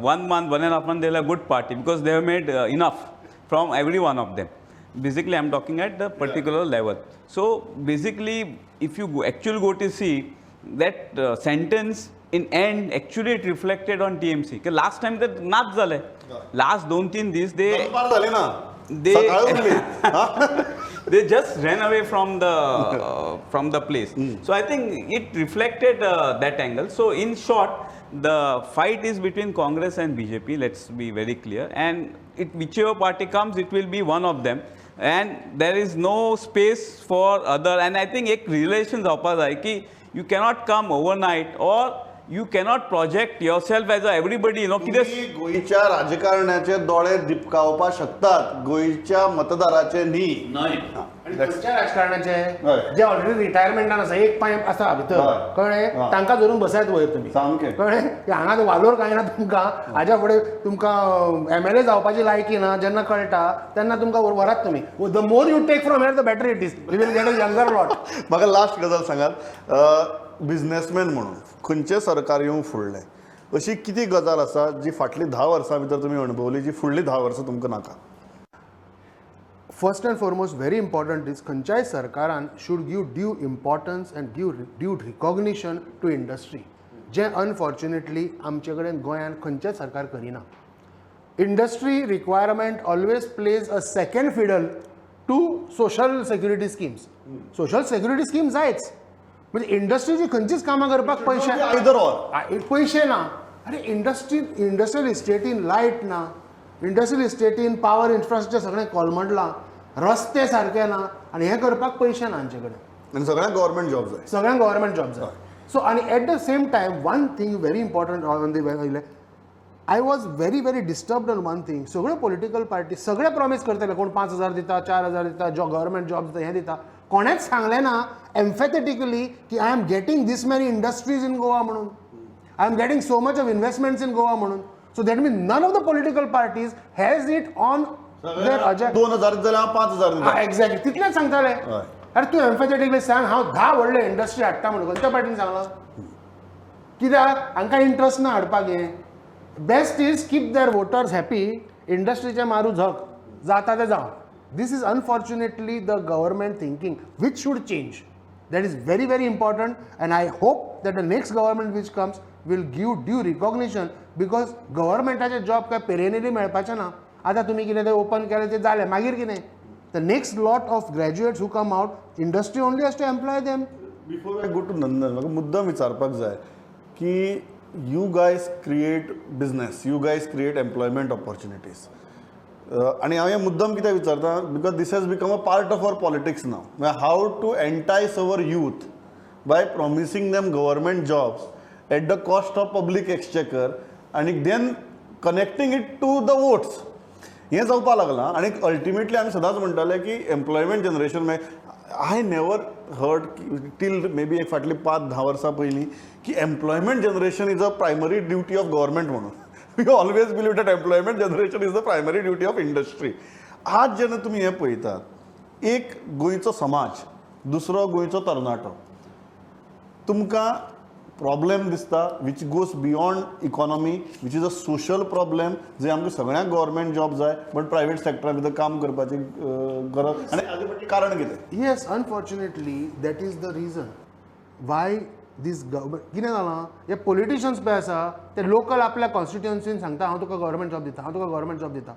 one month, one and a half month, they'll have good party because they have made enough from every one of them. Basically, I'm talking at the particular level. So basically, if you actually go to see that sentence in end, actually it reflected on TMC. की last time तर नाच झाले. Last 2-3 दीस they दनपार जाली ना, सकाळ उरली. They just ran away from the place. So I think it reflected that angle. So in short, the fight is between Congress and BJP. Let's be very clear. And it whichever party comes, it will be one of them. And there is no space for other. And I think एक relation जावपा जाय की you cannot come overnight or you cannot project yourself as a everybody कितें तुम्ही गोंयच्या राजकारण्याचे दोळे दिपकावपाक शकतात, गोंयच्या मतदाराचे न्ही. न्हय. आनी खंयच्या राजकारणाचे हय. जे ऑलरेडी रिटायरमेंटान आसा, एक पांय आसा भितर, कळ्ळें, तांकां धरून बसायत वयर तुमी. सामकें. कळ्ळें की हांगा वालोर कांय ना तुमकां, हाज्या फुडें तुमकां एमएलए जावपाची लायकी ना जेन्ना कळटा तेन्ना तुमकां व्हरात तुमी. The more you take from here, the better it is. We will get a younger lot. म्हाका लास्ट गजाल सांगात, बिझनेसमॅन म्हणून खंयचें सरकार येवंक फुडलें अशी कितें गजाल आसा जी फाटलीं 10 वर्सां भितर तुमी अणभवली, जी फुडलीं 10 वर्सां तुमकां नाका? First and foremost, very important is खंयच्याय सरकारान should give due importance and give due recognition to industry, जें अनफॉर्च्युनेटली आमचे कडेन गोंयांत खंयचेंच सरकार करिना. Industry requirement always plays a second fiddle to social security schemes. Social security scheme जायच, म्हणजे इंडस्ट्रीची खंयचीच कामां करपाक पयशे आयदर ऑर. पयशे ना. अरे, इंडस्ट्री, इंडस्ट्रियल इस्टेटीन लायट ना, इंडस्ट्रियल इस्टेटीन पावर इन्फ्रास्ट्रक्चर सगळें कोलमडलां, रस्ते सारके ना आनी हें करपाक पयशे ना हांचे कडेन. आनी सगळ्यांक गव्हर्मेंट जॉब जाय. सगळ्यांक गव्हर्मेंट जॉब जाय. सो आनी at the same time, one thing very important on the, I was very very disturbed on one thing. सगळ्यो पॉलिटिकल पार्टी सगळे प्रॉमीस करतले, कोण 5000 दिता, 4000 दिता, जॉ गव्हर्मेंट जॉब दिता, हें दिता. कोणेंच सांगलें ना एम्फेथेटिकली की I am getting this many industries in Goa म्हणून, I am getting so much of investments in Goa म्हणून. So that mean none of the political parties has it on their agenda. 2000 जाल्यार हांव 5000 दिता. एक्झॅक्टली, तितलेंच सांगताले. अरे, तूं एम्फेथेटिकली सांग हांव 10 व्हडले इंडस्ट्री हाडटा म्हणून. खंयच्या पार्टीन सांगलां? कित्याक हांकां इंट्रस्ट ना हाडपाक हें. Best is keep their voters happy. इंडस्ट्रीचें मारू झक, जाता तें जावं. This is unfortunately the government thinking, which should change. That is very very important and I hope that the next government which comes will give due recognition, because गव्हर्मेंटाचे जॉब काय पेरेनली मेळपाचें ना. आतां तुमी कितें तें ओपन केलें, तें जालें, मागीर कितें? The next lot of graduates who come out, industry only has to employ them. Before I go to Nandan, म्हाका मुद्दम विचारपाक जाय की you guys create business, you guys create employment opportunities. आनी हांव हें मुद्दम कित्याक विचारता, because this has become a part of our politics now, म्हळ्यार how to entice our youth by promising them government jobs at the cost of public exchequer आनी then connecting it to the votes. हें जावपाक लागलां आनी अल्टिमेटली आमी सदांच म्हणटाले की एम्प्लॉयमेंट जनरेशन, मागीर I never heard till maybe एक फाटलीं 5-10 वर्सां पयलीं की employment generation is a primary duty of government म्हणून. We always believe that employment generation is the primary duty of industry. आज जेन्ना तुमी हें पळयतात, एक गोंयचो समाज, दुसरो गोंयचो तरणाटो, तुमकां प्रॉब्लेम दिसता which goes beyond economy, which is a social problem, जंय आमकां सगळ्यांक गव्हर्मेंट जॉब जाय बट प्रायवेट सॅक्टरा भितर काम करपाची गरज, आनी हाजे फाटलें कारण कितें? Yes, unfortunately, that is the reason why this government, कितें जालां, हे पॉलिटिशियन्स पळय आसा ते लोकल आपल्या कॉन्स्टिट्युएन्सीन सांगता, हांव तुका गव्हर्मेंट जॉब दिता, हांव तुका गव्हर्मेंट जॉब दिता.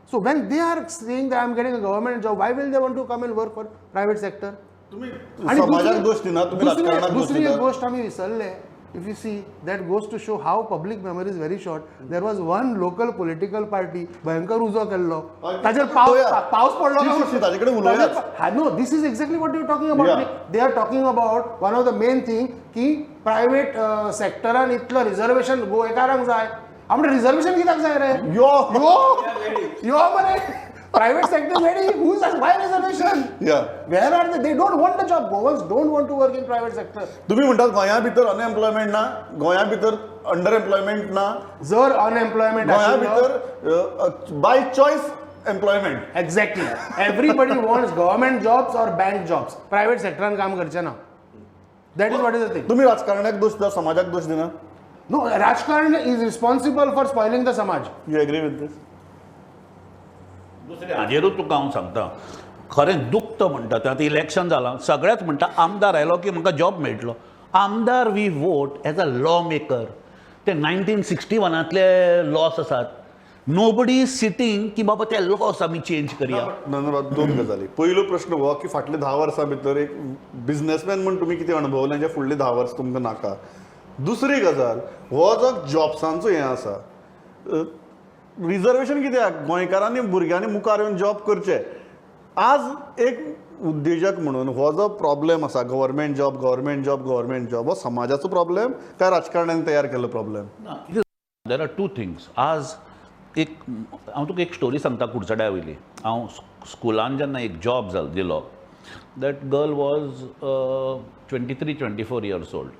So when they are saying that I am getting a government job, why will they want to come and work for private sector? तुम्ही समाजाक दोश दिना, तुम्ही राजकारणाक दोश दुसरी एक दिता. गोष्ट आमी विसरले. If you see, that goes to show how public memory is very short. There was one local political party, भयंकर उजो केल्लो, ताचेर पावस पावस पडलो. शी, शी, शी, ताजे कडेन उलोवयाच. No, this is exactly what you talking about. They are talking about one of the main thing की प्रायव्हेट सेक्टरान इतलो रिझर्वेशन गोंयकारांक जाय. आमकां रिझर्वेशन कित्याक जाय रे? यो. यो यो मरे, private sector ready. Who's, why reservation? Where are they? They don't want the job. Goans don't want to work in private sector. तुम्ही म्हणटात गोंया भितर अनएम्प्लॉयमेंट ना, गोंया भितर अंडर एम्प्लॉयमेंट ना. जर अनएम्प्लॉयमेंट गोंया भितर by choice employment. Exactly, everybody wants government jobs or bank jobs. Private सेक्टरान काम करचें ना. That is what is the thing. तुम्ही राजकारण्याक दोश दिता, समाजाक दोश दिना? नो, राजकारण is responsible for spoiling the समाज. You agree with this? दुसरें हाजेरूच तुका हांव सांगता, खरें दुखता म्हणटा तें. आतां इलेक्शन जालां, सगळेच म्हणटा आमदार आयलो की म्हाका जॉब मेळटलो. आमदार we vote as a law maker. ते 1961तले लॉस आसात. नोबडी is sitting की बाबा ते लॉस आमी चेंज करया. नंदन, दोन गजाली. पयलो प्रश्न हो की फाटले 10 वर्सां भितर एक बिजनेसमॅन म्हूण तुमी कितें अणभवलें जें फुडले 10 वर्सां तुमकां नाका? दुसरी गजाल, हो जो जॉब्सांचो हें आसा, रिजर्वेशन कित्याक? गोंयकारांनी भुरग्यांनी मुखार येवन जॉब करचे. आज एक उद्देजक म्हणून हो जो प्रॉब्लेम आसा, government job, government job, government job, हो समाजाचो प्रॉब्लेम काय राजकारण्यान तयार केल्लो problem? There are two things. आज एक हांव तुका एक स्टोरी सांगता कुडचड्या वयली. हांव स्कुलान जेन्ना एक जॉब जाल दिलो, that girl was 23-24 years old.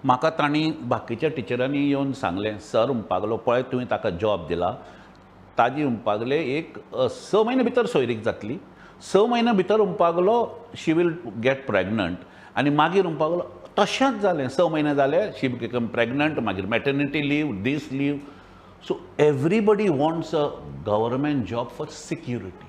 म्हाका तांणी बाकीच्या टिचरांनी येवन सांगलें, सर म्हणपाक लागलो, पळय तुवें ताका जॉब दिला, ताजी म्हणपाक लागले एक 6 म्हयने भितर सोयरीक जातली, 6 म्हयन्या भितर म्हणपाक लागलो शी will get pregnant. आनी मागीर म्हणपाक लागलो तशेंच जालें, 6 म्हयने जाले, शी बिकम प्रेगनंट, मागीर maternity leave, this leave. So everybody wants a government job for security.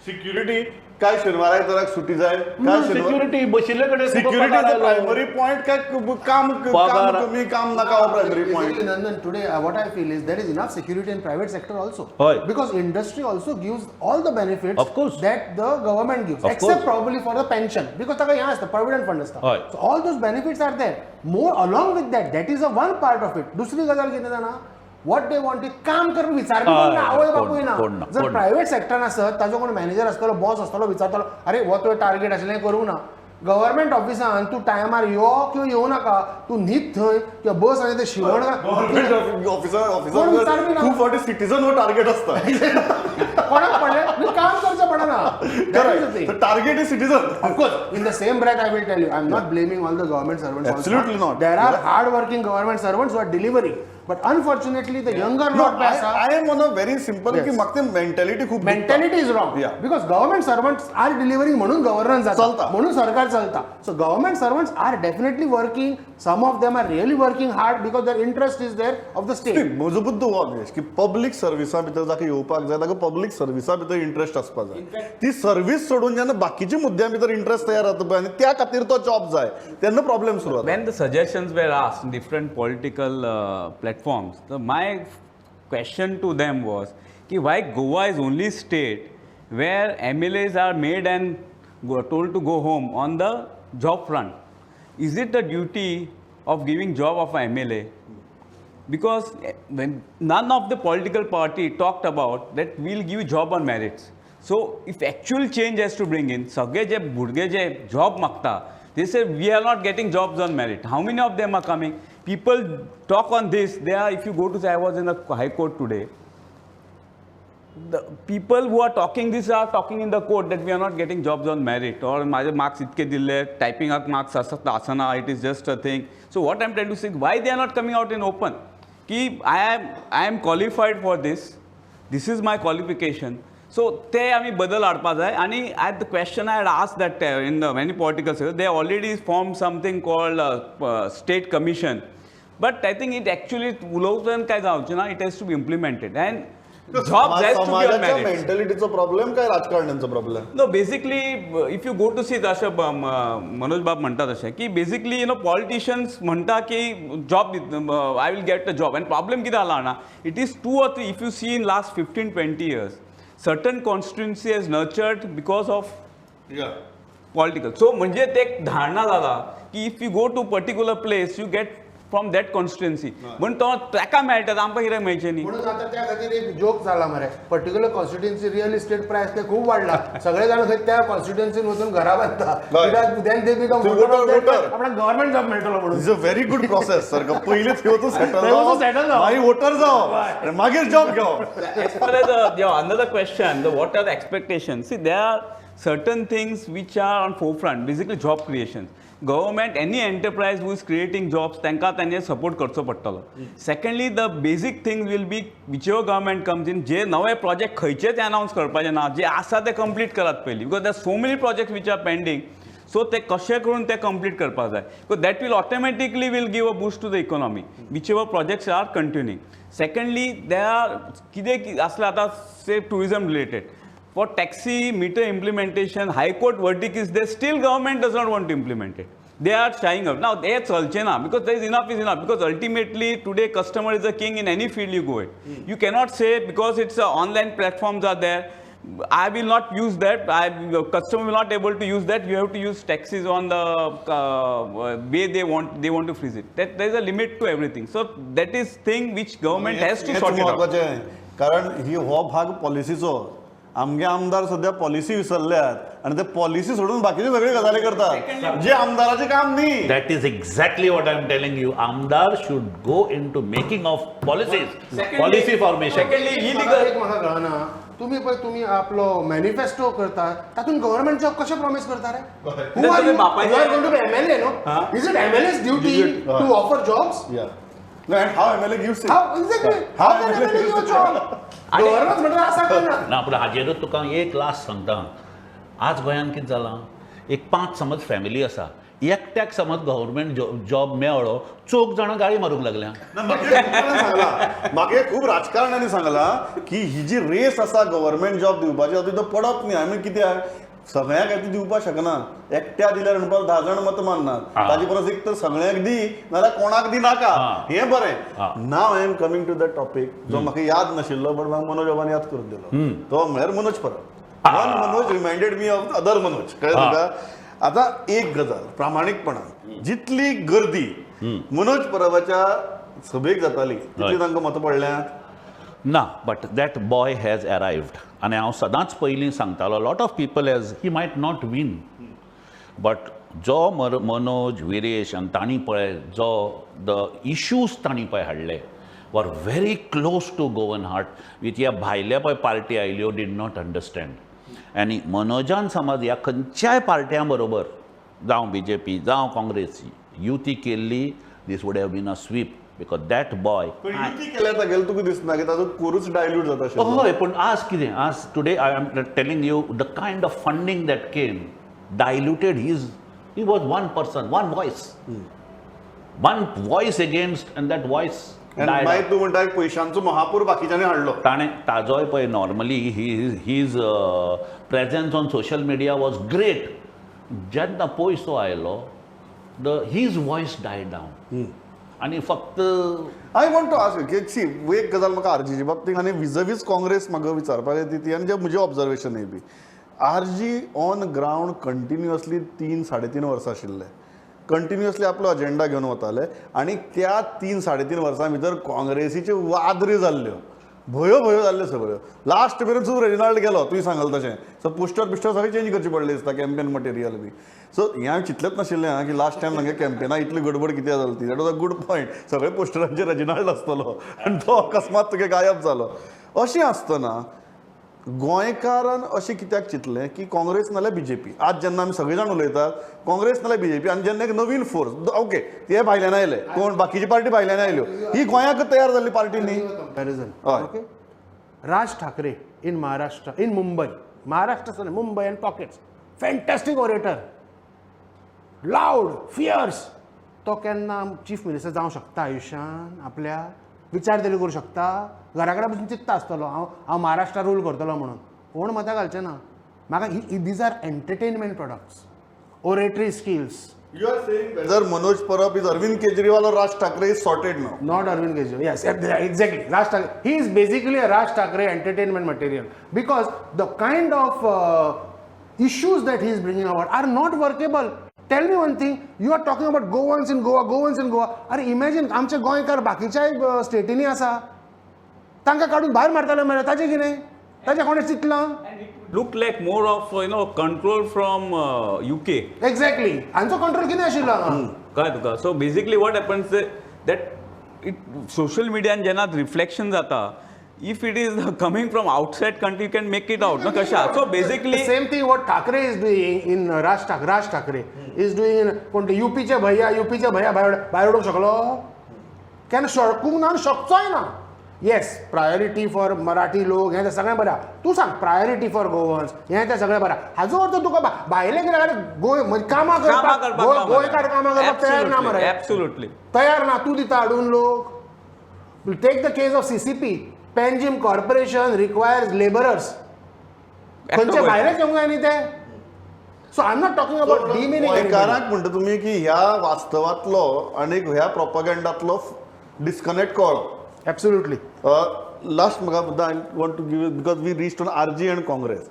Security काय शेनवारा आयताराक सुटी जाय काय सिक्युरिटी बशिल्ले कडेन तुका सिक्युरिटी पगार आयलो. प्रायमरी पॉयंट काय काम काम पगार. कमी काम नाका हो primary point. Basically, Nandan, today what I feel is there is enough security in private sector also. हय. Because industry also gives all the benefits Of course. that the government gives, Of except course. probably for the pension, because ताका हें आसता, provident fund आसता. हय. So all those benefits are there. More along with that, that is a one part of it. दुसरी गजाल कितें जाणा, what they want is काम करून विचारपी कोण ना, हय, आवय कोण- बापूय ना. कोण ना, जर कोण ना. प्रायव्हेट सेक्टरान आसत ताजो कोण मॅनेजर आसतलो, बॉस आसतलो, विचारतलो, अरे हो तुवें टार्गेट आशिल्लें करूंक ना. गव्हर्मेंट ऑफिसान तूं टायमार यो किंवा येवं नाका, तूं न्हीद थंय किंवा बस आनी ते शिवण गव्हर्मेंट ऑफिसर कोण विचारपी ऑफिसर ना. खूब फावटी सिटीजन हो टार्गेट आसता. कोणाक पडलें न्ही, काम करचें पडना. That is the thing. Target is citizen. Of course, in the same breath, I will tell you, I'm not blaming all the government servants also. Absolutely not. There are hard-working government servants who are delivering, but unfortunately, the younger No, lot I, I am on a very simple की Yes. म्हाका ते मेंटॅलिटी खूब दुखता. Mentality is wrong. Yeah. Because government servants are delivering म्हणून गव्हर्नन्स जाता, चलता. म्हणून सरकार चलता. So government servants are definitely working. Some of them are really working hard because their interest is there of the state. म्हजो बुद्द हो अभियेश की पब्लीक सर्विसा भितर जाका येवपाक जाय ताका पब्लीक सर्विसा भितर इंट्रस्ट आसपाक जाय. ती सर्वीस सोडून जेन्ना बाकीच्या मुद्द्यां भितर इंट्रस्ट तयार जाता पळय आनी त्या खातीर तो जॉब जाय तेन्ना प्रॉब्लेम सुरू जाता. When the suggestions were asked in different political platforms, so my question to them was ki why Goa is only state where MLAs are made and told to go home on the job front. Is it the duty of giving job of a MLA? Because when none of the political party talked about that we'll give job on merits. So if actual change has to bring in, सगळे जे भुरगे जे जॉब मागता, they say we are not getting jobs on merit. How many of them are coming? People talk on this. They are, if you go to say, I was in the High Court today. The people who are talking this are talking in the court that we are not getting jobs on merit or माझे marks इतके दिले, typing marks असत असना, it is just a thing. So what I am trying to say, why they are not coming out in open? की I am qualified for this, this is my qualification. So ते आमी बदल हाडपा जाय. आनी at the question I had asked that in the many political sector, they already form something called state commission, but I think it actually उलोवच्यान काय जावचें ना, it has to be implemented and jobs has to be on समाजाच्या merit. मेंटॅलिटीचो प्रॉब्लेम काय राजकारण्यांचो problem? No, basically, if you go to see अशें मनोज बाब म्हणटा तशें की बेसिकली you know politicians म्हणटा की job I will get a job. आनी प्रॉब्लेम कितें जाला जाणा, it is 2 or 3, if you see in last 15-20 years certain constituency has nurtured because of political. So म्हणजे ते एक धारणा जाला की if you go to particular place you get from that constituency, म्हण तो ताका मेळटा, आमकां कित्याक मेळचें न्ही. म्हणून आता त्या खातीर एक जोक जाला मरे, particular constituency real estate price ते खूप वाडला, सगळे जाण खंय त्या कॉन्स्टिट्युएन्सीन वचून घरा बांदता, कित्याक then they become voter. आपणाक गव्हर्मेंट जॉब मेळटलो म्हणून. Is a very good process sir. पयलीं थंय वचून सेटल थंय वचून settle जावप. मागीर वोटर जावप आनी मागीर जॉब घेवप. As far as another question, the what are the expectations? See, there are certain things which are on forefront, basically job creation. Government, any enterprise who is creating jobs, तांकां तांचे सपोर्ट करचो पडटलो. Secondly, the basic thing will be whichever government comes in, जे नवे प्रोजेक्ट खंयचेच अनाउन्स करपाचे ना, जे आसा ते कंप्लीट करात पयलीं, because there so many projects which are pending. So ते कशें करून ते कंप्लीट करपाक जाय, because that will automatically will give a boost to the economy, whichever projects are continuing. Secondly, there are कितें आसलें आतां say tourism related, for taxi meter implementation, high court verdict is there, still government does not want to implement it. They are shying up. Now, they chalche na, because there is enough is enough. Because ultimately, today, customer is a king in any field you go in. You cannot say, because it's online platforms are there, I will not use that, customer will not able to use that, you have to use taxis on the way they want to freeze it. That there is a limit to everything. So, that is thing which government has to sort it out. कारण ही हो भाग पॉलिसीचो, आमगे आमदार सध्या पॉलिसी विसरल्यात आनी ते पॉलिसी सोडून बाकीचे सगळे गजाली करतात जे आमदाराचें काम न्ही. That is exactly what I am telling you. आमदार should go into making of policies, policy formation. Secondly, illegal. एक म्हाका कळना, तुम्ही पळय तुमी आपलो मॅनिफेस्टो करता तातूंत गव्हर्मेंट जॉब कशें प्रॉमीस करता रे? Who are you? You are going to be MLA, no? Is it MLA's duty to offer jobs? Yeah. No, and how MLA gives it? How exactly? How can MLA give a job? Government म्हणटा आसा काय ना? ना, पूण हाजेरूच तुका एक लास्ट सांगता. आज गोंयांत कितें जालां, एक 5 समज फॅमिली आसा, एकट्याक समज गव्हर्मेंट जॉब मेळ्ळो, चौग जाणां गाळी मारूंक लागल्या. ना, म्हाका खूब जाणांनी सांगला, म्हाका खूब राजकारण्यांनी सांगला की ही जी रेस आसा गव्हर्मेंट जॉब दिवपाची, तातूंत पडप न्ही. आमी कित्याक सगळ्यांक ती दिवपाक शकना. एकट्या दिल्यार म्हणपाक 10 जाण मत मारनात. ताजे परस एक तर सगळ्यांक दी, नाजाल्यार कोणाक दी नाका, हें बरें. Now I am coming to the topic जो म्हाका याद नाशिल्लो, बट म्हाका मनोज बाबान याद करून दिलो, तो म्हळ्यार मनोज परब. One Manoj reminded me of other Manoj. कळ्ळें तुका? आतां एक गजाल प्रामाणीकपणान, जितली गर्दी मनोज परबाच्या सभेक जाताली तितली तांकां मतां पडल्यात? ना, but that boy has arrived. आनी हांव सदांच पयलीं सांगतालो, lot of people as he might not win, but जो मनोज, विरेश आनी तांणी पळय जो the issues तांणी पळय हाडले were very close to Goan heart, with ह्या भायल्या पळय पार्टी आयल्यो did not understand. आनी मनोजान समज ह्या खंयच्याय पार्ट्यां बरोबर, जावं बीजेपी जावं काँग्रेस, युती केल्ली, this would have been a sweep, because that boy पण युती केल्यार तागेलें तुका दिसना की ताजो कोरूच डायल्यूट जाता आशिल्लो? हय, पूण आज कितें, आज today I am telling you, the kind of funding that came diluted his. He was one person, one voice, one voice against, and that voice आनी मागीर तूं म्हणटा पयशांचो महापूर बाकीच्यांनी हाडलो. ताणें ताजोय पळय, normally he his presence on social media was great. जेन्ना पयसो आयलो, the his voice die down आनी फक्त I want to ask की सी, एक गजाल म्हाका आरजीच्या बाबतींत आनी विजवीज काँग्रेस म्हाका विचारपाक जाय ती, आनी जे म्हजें observation B, RG on ground continuously 3-3.5 वर्सां आशिल्ले, कंटिन्युअसली आपलो अजेंडा घेवन वताले आनी त्या 3-3.5 वर्सां भितर काँग्रेसीच्यो वादऱ्यो जाल्ल्यो, भंयो भंयो जाल्ल्यो सगळ्यो. लास्ट मेरेन सुद्दां रेजिनाल्ड गेलो, तुवें सांगल तशें, सो पोस्टर बिस्टर सगळें चेंज करचें पडलें दिसता, कॅम्पेन मटेरियल बी. सो हें हांवें चिंतलेंच नाशिल्लें आं की लास्ट टायम सामकें कॅम्पेना इतली गडबड कित्याक जाली ती. That was a good point. सगळे पोस्टरांचेर रेजिनाल्ड आसतलो आनी तो अकस्मात तुगे गायब जालो. अशें आसतना गोंयकारान अशें कित्याक चिंतलें की काँग्रेस नाल्यार बीजेपी? आज जेन्ना आमी सगळे जाण उलयतात काँग्रेस नाल्यार बीजेपी, आनी जेन्ना एक नवीन फोर्स, ओके ते भायल्यान आयले, कोण बाकीची पार्टी भायल्यान आयल्यो, ही गोंयाक तयार जाल्ली पार्टी न्ही. Comparison. हय. Okay. Raj Thackeray in Maharashtra, in Mumbai, Maharashtra, Mumbai and pockets, fantastic orator, loud, fierce. तो केन्ना चीफ मिनिस्टर जावंक शकता आयुश्यान? आपल्या विचार तरी करूं शकता? घरा कडेन बसून चिंत्ता आसतलो हांव हांव महाराष्ट्रा रूल करतलो म्हणून. कोण मतां घालचे ना म्हाका. These are entertainment products, oratory skills. You are saying whether Manoj Parab is Arvind Kejriwal or Raj Thackeray is sorted now. Not Arvind Kejriwal. Yes, exactly. Raj Thackeray. He is basically a Raj Thackeray entertainment material because the kind of issues that he is bringing about are not workable. Tell me one thing. You are talking about Goans in Goa, Goans in Goa. अरे इमॅजिन, आमचे गोंयकार बाकीच्याय स्टेटींनी आसा, तांकां काडून भायर मारताले मरे. ताचें कितें? ताचें कोणें चिंतलां? Look like more of control from UK. Exactly. हांचो कंट्रोल कितें आशिल्लो हांगा? कळ्ळें तुका? So basically what happens that it social मिडियान जेन्ना रिफ्लेक्शन जाता, if it is coming from outside country, you can make it out, ना कशें? So basically Same thing what Thackeray is doing in Raj Thackeray is doing in कोण ते युपीचे भैया, युपीचे भैया भायर भायर उडोवंक शकलो? केन्ना शकूंक ना आनी शकचोय ना. येस, प्रायोरिटी फॉर मराठी लोक, हें तें सगळें बरें आहा. तूं सांग, प्रायोरिटी फॉर गोवन्स, हें तें सगळें बरें आहा. हाजो अर्थ तुका भायले कितें जाल्यार गोंय म्हणजे कामां कामां करपाक करपाक ना मरे. गोंयकार कामां करपाक तयार ना मरे. एब्सोल्युटली. तयार ना. तूं दिता हाडून लोक. Take the case of CCP. Panjim Corporation requires labourers. खंयचे भायलेच येवंक जाय न्ही ते. So I am not talking about demeaning. गोंयकारांक म्हणटा तुमी की ह्या वास्तवांतलो आनी ह्या प्रोपगेंडांतलो डिस्कनेक्ट कळ्ळो. एब्सोल्युटली. लास्ट म्हाका मुद्दा I want to give, because we reached on RG and Congress.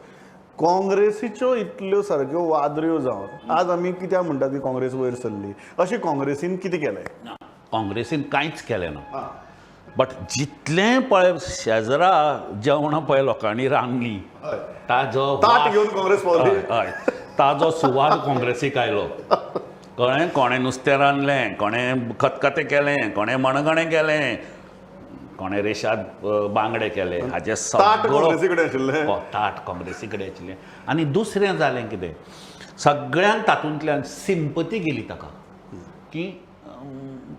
काँग्रेसीच्यो इतल्यो सारक्यो वादऱ्यो जावन आज आमी कित्याक म्हणटात की काँग्रेस वयर सरली? अशें काँग्रेसीन कितें केलें? काँग्रेसीन कांयच केलें ना, बट जितलें पळय शेजरा जेवणां पळय लोकांनी रांदली, ताजो ताट वास- घेवन काँग्रेस पावली. हय, हय, ताजो सुवाद काँग्रेसीक आयलो. कळ्ळें? कोणें नुस्तें रांदलें, कोणें खतखतें केलें, कोणें मणगणें केलें, कोणें रेशाद बांगडे केले, हाजे ताट सगळो काँग्रेसी कडेन आशिल्लें. हो, ताट काँग्रेसी कडेन आशिल्लें. आनी दुसरें जालें कितें, सगळ्यांक तातूंतल्यान सिंपती गेली ताका की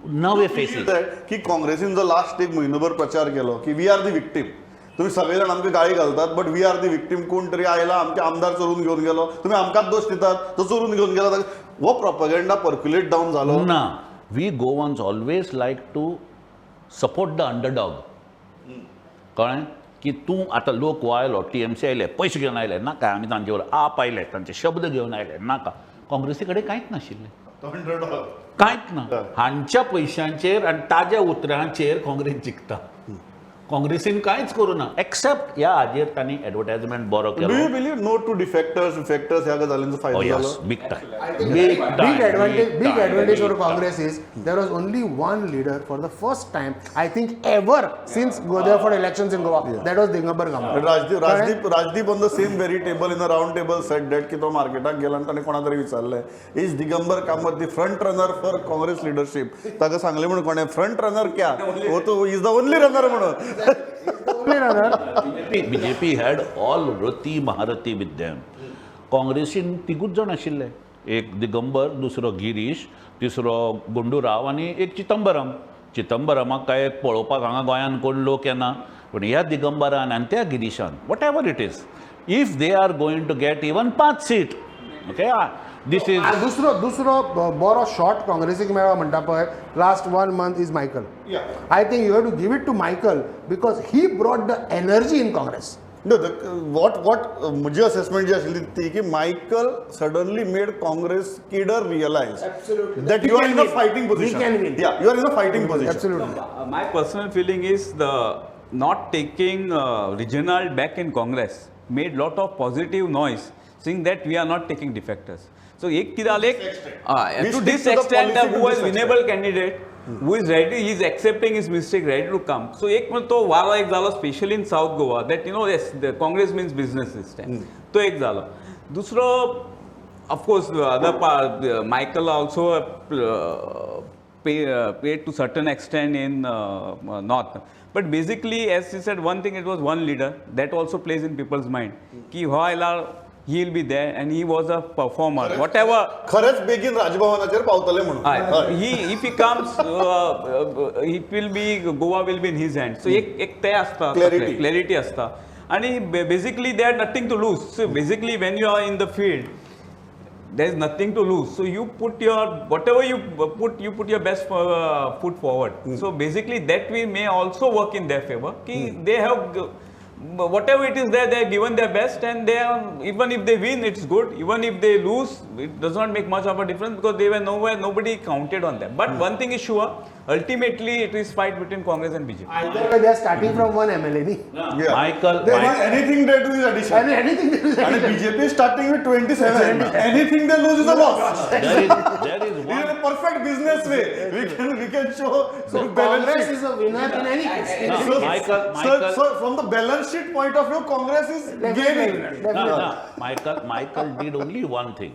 नवे फेसीस की काँग्रेसीन जो लास्ट एक म्हयनोभर प्रचार केलो की we are the victim, तुम्ही सगळे जाण आमकां गाळी घालतात, but we are the victim. कोण तरी आयला, आमचे आमदार चोरून घेवन गेलो, तुम्ही आमकांच दोश दितात, तो चोरून घेवन गेला. हो प्रोपगेंडा पर्क्युलेट डावन जालो ना. We Goans always like to support the underdog. कळ्ळें की तूं आतां लोक आयलो, टीएमसी आयले, पयशे घेवन आयले, नाका आमी तांचे बरोबर. आप आयले, तांचे शब्द घेवन आयले, नाका. काँग्रेसी कडेन कांयच नाशिल्लें, कांयच ना. हांच्या पयशांचेर आनी ताज्या उतरांचेर काँग्रेस जिखता. काँग्रेसीन कांयच करूं ना एक्सेप्ट ह्या हाजेर तांणी एडवर्टायजमेंट बरो do you केलो. Believe no to defectors defectors ह्या गजालींचो फायदो जालो? Big time. Big advantage for Congress is there was only one leader for the first time, I think, ever since go there for elections in Goa. That was Digambar Kamat. Rajdeep on the same very table in a round table said that की तो मार्केटाक गेला आनी ताणें कोणा तरी विचारलें, is Digambar Kamat the front runner for Congress leadership? ताका सांगलें म्हणून कोणें, फ्रंट रनर क्या, हो तो is the only runner म्हणून. Only runner. BJP had all Rathi Maharathi with them. काँग्रेसीन तिगूच जाण आशिल्ले, एक दिगंबर, दुसरो गिरीश, तिसरो गुंडूराव आनी एक चिदंबरम. चिदंबरमाक काय पळोवपाक हांगा गोंयांत कोण लोक येना, पूण ह्या दिगंबरान आनी त्या गिरीशान, whatever it is, if they are going to get even 5 seat, okay, this is दुसरो बरो शॉट काँग्रेसीक मेळ्ळो म्हणटा पळय last one month is Michael. I think you have to give it to Michael because he brought the energy in Congress. No, the what म्हजी असेसमेंट जी आशिल्ली ती की Michael suddenly made Congress cadre realise that you are in a fighting position. We can win. Yeah, you are in a fighting position. Absolutely. My personal feeling is the not taking Reginald back in Congress made lot of positive noise, saying that we are not taking defectors. So एक कितें जालें, We to stick this to the extent policy to who is this winnable candidate, who is ready, he is accepting his mistake, ready to come. So एक म्हण तो वारो एक जालो, specially in South Goa, that you know, yes, the Congress means business this time. तो एक जालो. दुसरो, of course, other part, Michael also paid to certain extent in North. But basically, as you said, one thing, it was one leader. That also plays in people's mind. की हो आयला, he will be there and he was a performer. Whatever. खरेंच बेगीन राजभवनाचेर पावतले म्हणून. हय. He, if he comes, it will be, Goa will be in his hand. So एक एक ते आसता. Clarity. Clarity आसता. आणि basically they had nothing to lose. So basically when you are in the field, there is nothing to lose. So you put your, whatever you put, you put your best foot forward. So basically that way may also work in their favor. की they have, whatever it is there, they have given their best and they are, even if they win, it's good. Even if they lose, it does not make much of a difference because they were nowhere, nobody counted on them. But one thing is sure, ultimately it is fight between Congress and BJP. Either way, they are starting from one MLA. न्ही? Yeah. Michael, They want anything they do is addition. And anything that is आणि BJP starting with 27. Anything they lose is a loss. There is This one is a perfect business way. We can show So balance Congress sheet. is a winner in any case. No, So, Michael, so, Michael, so from the balance sheet point of view, Congress is Definitely gaining. winner. ना, Definitely. ना, Michael did only one thing.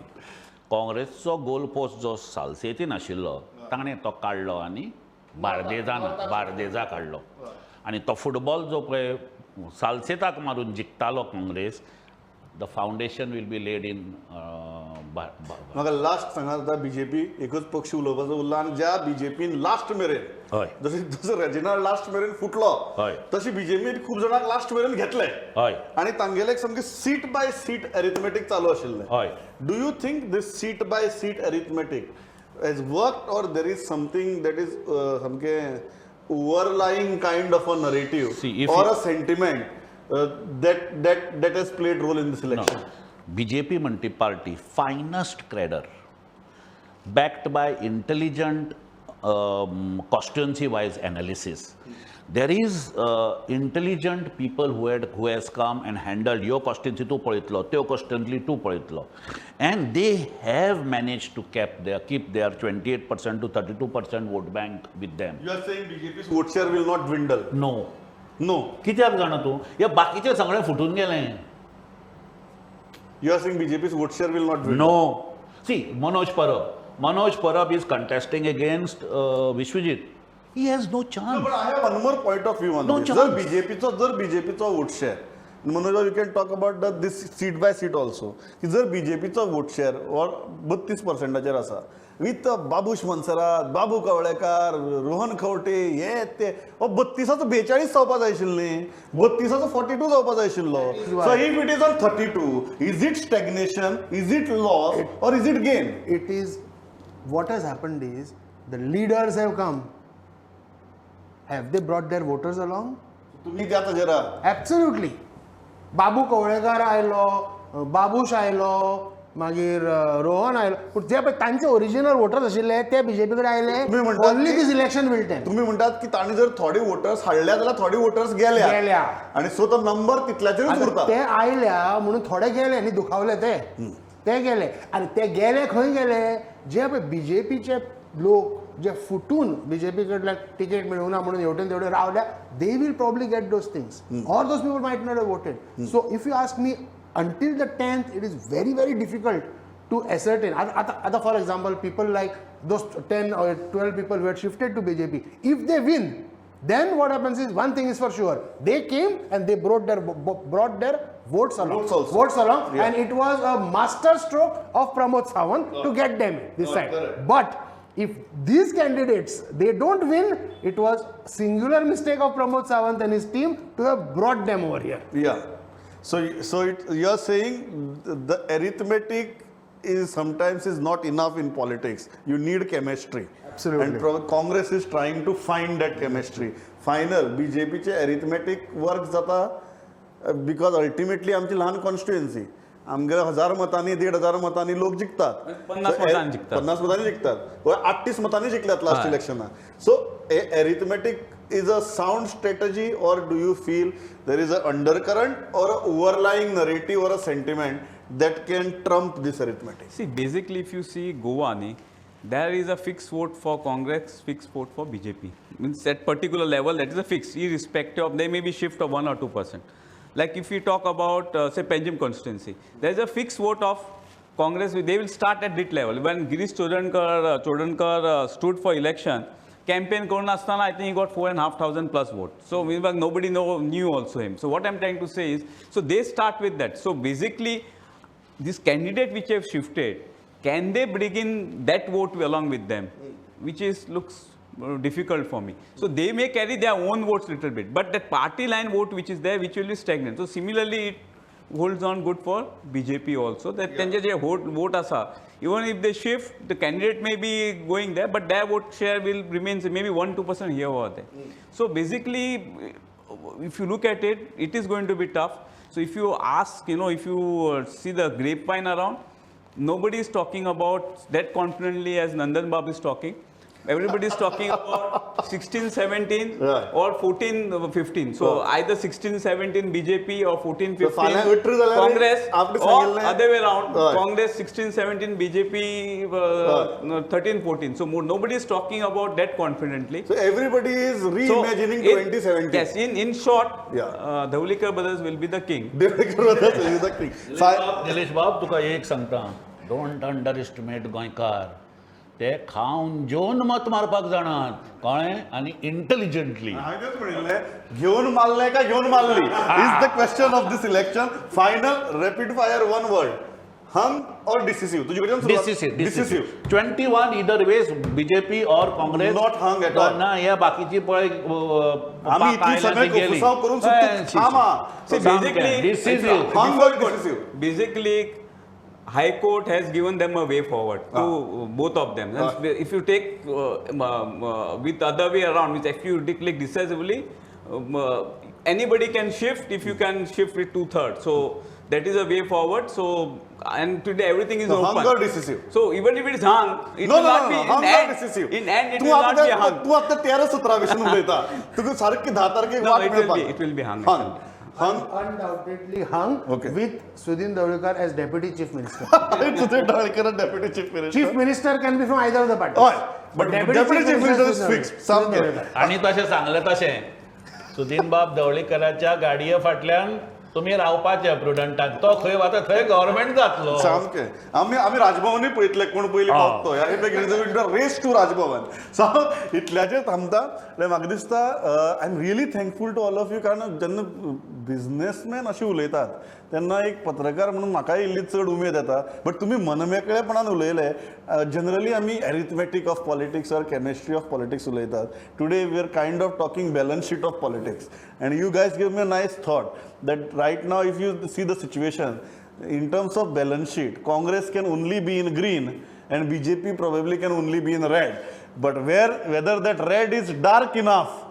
काँग्रेसचो goal post जो सालसेतीन आशिल्लो ताणें तो काडलो आनी बार्देजान बार्देजा काडलो आनी तो फुटबॉल जो पळय सालसेताक मारून जिखतालो Congress, the foundation will be laid in. म्हाका लास्ट सांगात, आतां बीजेपी एकूच पक्ष उलोवपाचो उरला आनी ज्या बीजेपीन लास्ट मेरेन, हय. जशी जसो रेजिनाल्ड लास्ट मेरेन फुटलो, हय. तशी बीजेपीन खूब जाणांक लास्ट मेरेन घेतले हय. आनी तांगेले एक सामकें सीट बाय सीट अरिथमेटीक चालू आशिल्लें. हय. Do you think this seat by seat arithmetic has worked or there is something that is सामकें overlying kind of a narrative See, if or you- a sentiment that has played role in this election? BJP म्हणटी party finest cadre, backed by intelligent constituency wise analysis. There is intelligent people who has come and handled ह्यो constituency तूं पळयतलो, त्यो constituency तूं पळयतलो, and they have managed to keep their 28% to 32% vote bank with them. You are saying BJP's vote share will not dwindle? No. No. कित्याक जाणा तूं, हे बाकीचे सगळे फुटून गेले. You are saying BJP's vote share will not dwindle? No. See, Manoj Parab. Manoj Parab is contesting against Vishwajit. He has no chance. But I have one more point of view on No this. chance. जर बीजेपीचो vote share Manoj, you can talk about the this seat by seat also, की जर बीजेपीचो वोट शेअर ऑर 32 पर्संटाचेर आसा विथ बाबूश मनसरात, बाबू कवळेकार, रोहन खंवटे, हे ते, हो 32आचो 42 जावपा जाय आशिल्ली, 32आचो 42 जावपा जाय आशिल्लो. So if it is on 32, is it stagnation, is it loss or is it gain? It is, what has happened is the leaders have come. Have they brought their voters along? तुम्ही त्या ताजेर आहात. Absolutely. Babu Kavlekar आयलो, बाबूश आयलो, मागीर रोहन आयलो, पूण जे पळय तांचे ओरिजिनल वोटर्स आशिल्ले ते बीजेपी कडेन आयले. तुम्ही म्हणतात ओनली की- This election will tell. तुम्ही म्हणतात की तांणी जर थोडे वोटर्स हाडल्या जाल्यार थोडे वोटर्स गेल्या गेल्या. आणि सो तो नंबर तितल्याचेरूच उरता. ते आयल्या म्हणून थोडे गेले आनी दुखावले ते, ते गेले. आनी ते गेले खंय गेले? जे पळय बीजेपीचे लोक जे फुटून बीजेपी कडल्यान तिकेट मेळूंक ना म्हणून हेवटेन तेवटेन रावल्या, they will probably get those things or those people might not have voted. So if you ask me, until the 10th it is very very difficult to ascertain. आता आता for example, people like those 10 or 12 people who had shifted to BJP, if they win, then what happens is, one thing is for sure, they came and they brought their votes along. Votes also. Votes along. Yeah. And it was a master stroke of Pramod Sawant to get them this Oh, side. Correct. But if these candidates, they don't win, it was singular mistake of Pramod Sawant and his team to have brought them over here. Yeah. So you are saying the arithmetic is sometimes is not enough in politics. You need chemistry. Absolutely. And Congress is trying to find that chemistry. Final, BJP चे arithmetic work जाता because ultimately आमची ल्हान कॉन्स्टिट्युएन्सी, आमगेले 1000 मतांनी, 1500 मतांनी लोक जिखतात. 50 So, मतांनी जिखतात. 50 मतांनी जिखतात वा 38 मतांनी जिखल्यात लास्ट हय. इलेक्शनाक. So arithmetic is a sound strategy, or do you feel there is a undercurrent or a overlying narrative or a sentiment that can trump this arithmetic? See, basically, if you see Goa, न्ही, there is a fixed vote for Congress, fixed vote for BJP. Means at particular level, that is a fixed, irrespective of, there may be shift of 1 or 2%. Like if you talk about, say, Panjim constituency, there is a fixed vote of Congress, they will start at that level. When Girish Chodankar stood for election, campaign करून असताना I think he got 4,500 plus vote. So in fact, nobody knew also him. So what I'm trying to say is, so they start with that. So basically, this candidate which have shifted, can they bring in that vote along with them? Which is looks difficult for me. So they may carry their own votes little bit, but that party line vote which is there, which will be stagnant. So similarly, it holds on good for BJP also. That तेंचे जे vote आसा, even if they shift, the candidate may be going there, but their vote share will remain maybe 1-2% here or there. So basically, if you look at it, it is going to be tough. So if you ask, you know, if you see the grapevine around, nobody is talking about that confidently as Nandan Bab is talking. Everybody is talking about 16, 17 Right. or 14, 15. So either 16, 17 BJP or 14, So 15 फाल्यां अठरा जाल्यार Congress आपणे or सांगिल्लें. Other way around, Right. Congress 16, 17, BJP 13, 14. So more, nobody is talking about that confidently. So everybody is So, reimagining 2017. Yes, in short, Yeah. Dhavalikar brothers will be the king. Dhavalikar brothers will be the king. Nilesh बाब, तुका एक सांगता, don't under estimate गोंयकार. ते खावन जेवन मत मारपाक जाणात, कळ्ळें, आनी इंटेलिजंटली. हांवें तेच म्हणिल्लें, घेवन मारलें काय घेवन मारली is the question of this election. Final rapid fire, one word, hung or decisive? तुजे कडच्यान सुरवात. Decisive. Decisive. 21 either ways, BJP or Congress. Not hung at all. ना, हे बाकीची पळय आमी इतली सगळे कोफुसांव करून सुद्दां थांब हा. See, basically, decisive. Hung or decisive? Basically, High Court has given them a way forward to both of them. And if you take with other way around, which if you declare decisively, anybody can shift if you can shift with 2/3. So that is a way forward. So, and today everything is So open. Hung or decisive? So even if it is hung, it No, will no, not no, be no, in hung or end, decisive? In end, it तूं will not be आतां hung. तूं आतां 13-17 भशेन उलयता, तुका सारकी 10 तारखेक No, वाट it will मेळपाक. be, it will be hung. Hung. Hung. Undoubtedly hung. Okay. With Sudin Dhavalikar as Deputy Chief Minister. Sudin Dhavalikar deputy chief minister. Chief Minister can be from either of the parties. हय, but deputy chief minister is fixed. Sudin सामकें. Dhavalikar. आनी तशें सांगलें तशें सुदीन बाब धवळीकराच्या गाडये फाटल्यान तुमी रावपाचे प्रुडंटान. तो खंय वता थंय गव्हर्मेंट जातलो. सामकें. आमी राजभवनूय पळयतले कोण पयलीं पावतो. Race to Raj Bhavan. So इतल्याचेर थांबता आनी म्हाका दिसता, I am really thankful to all of you, कारण जेन्ना बिजनेसमॅन अशें उलयतात तेन्ना एक पत्रकार म्हणून म्हाकाय इल्ली चड उमेद येता. बट तुमी मनमेकळेपणान उलयले. जनरली आमी arithmetic of politics or chemistry of politics उलयतात. Today we are kind of talking balance sheet of politics, and you guys give me a nice thought that right now, if you see the situation in terms of balance sheet, Congress can only be in green and BJP probably can only be in red. But whether that red is dark enough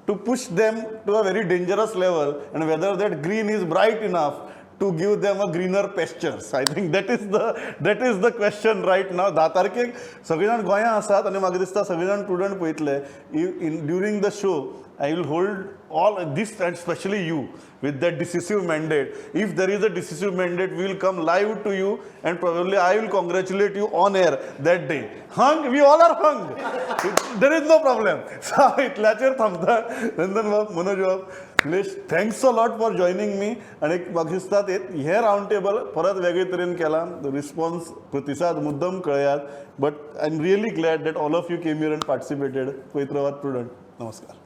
to push them to a very dangerous level and whether that green is bright enough to give them a greener pastures, I think that is the question right now. 10 तारखेक सगळे जाण गोंया आसात आनी म्हाका दिसता सगळे जाण प्रुडंट पळयतले. In during the show, I will hold all this and specially you with that decisive mandate. If there is a decisive mandate, we will come live to you and probably I will congratulate you on air that day. Hung, we all are hung. There is no problem. So इतल्याचेर थांबता. नंदन बाब, मनोज बाब, Nilesh, thanks a lot for joining me. आनी म्हाका दिसता हे रावंड टेबल परत वेगळे तरेन केलां. रिस्पॉन्स, प्रतिसाद मुद्दम कळयात. But I am really glad that all of you came here and participated. पळयत रावात प्रुडंट. नमस्कार.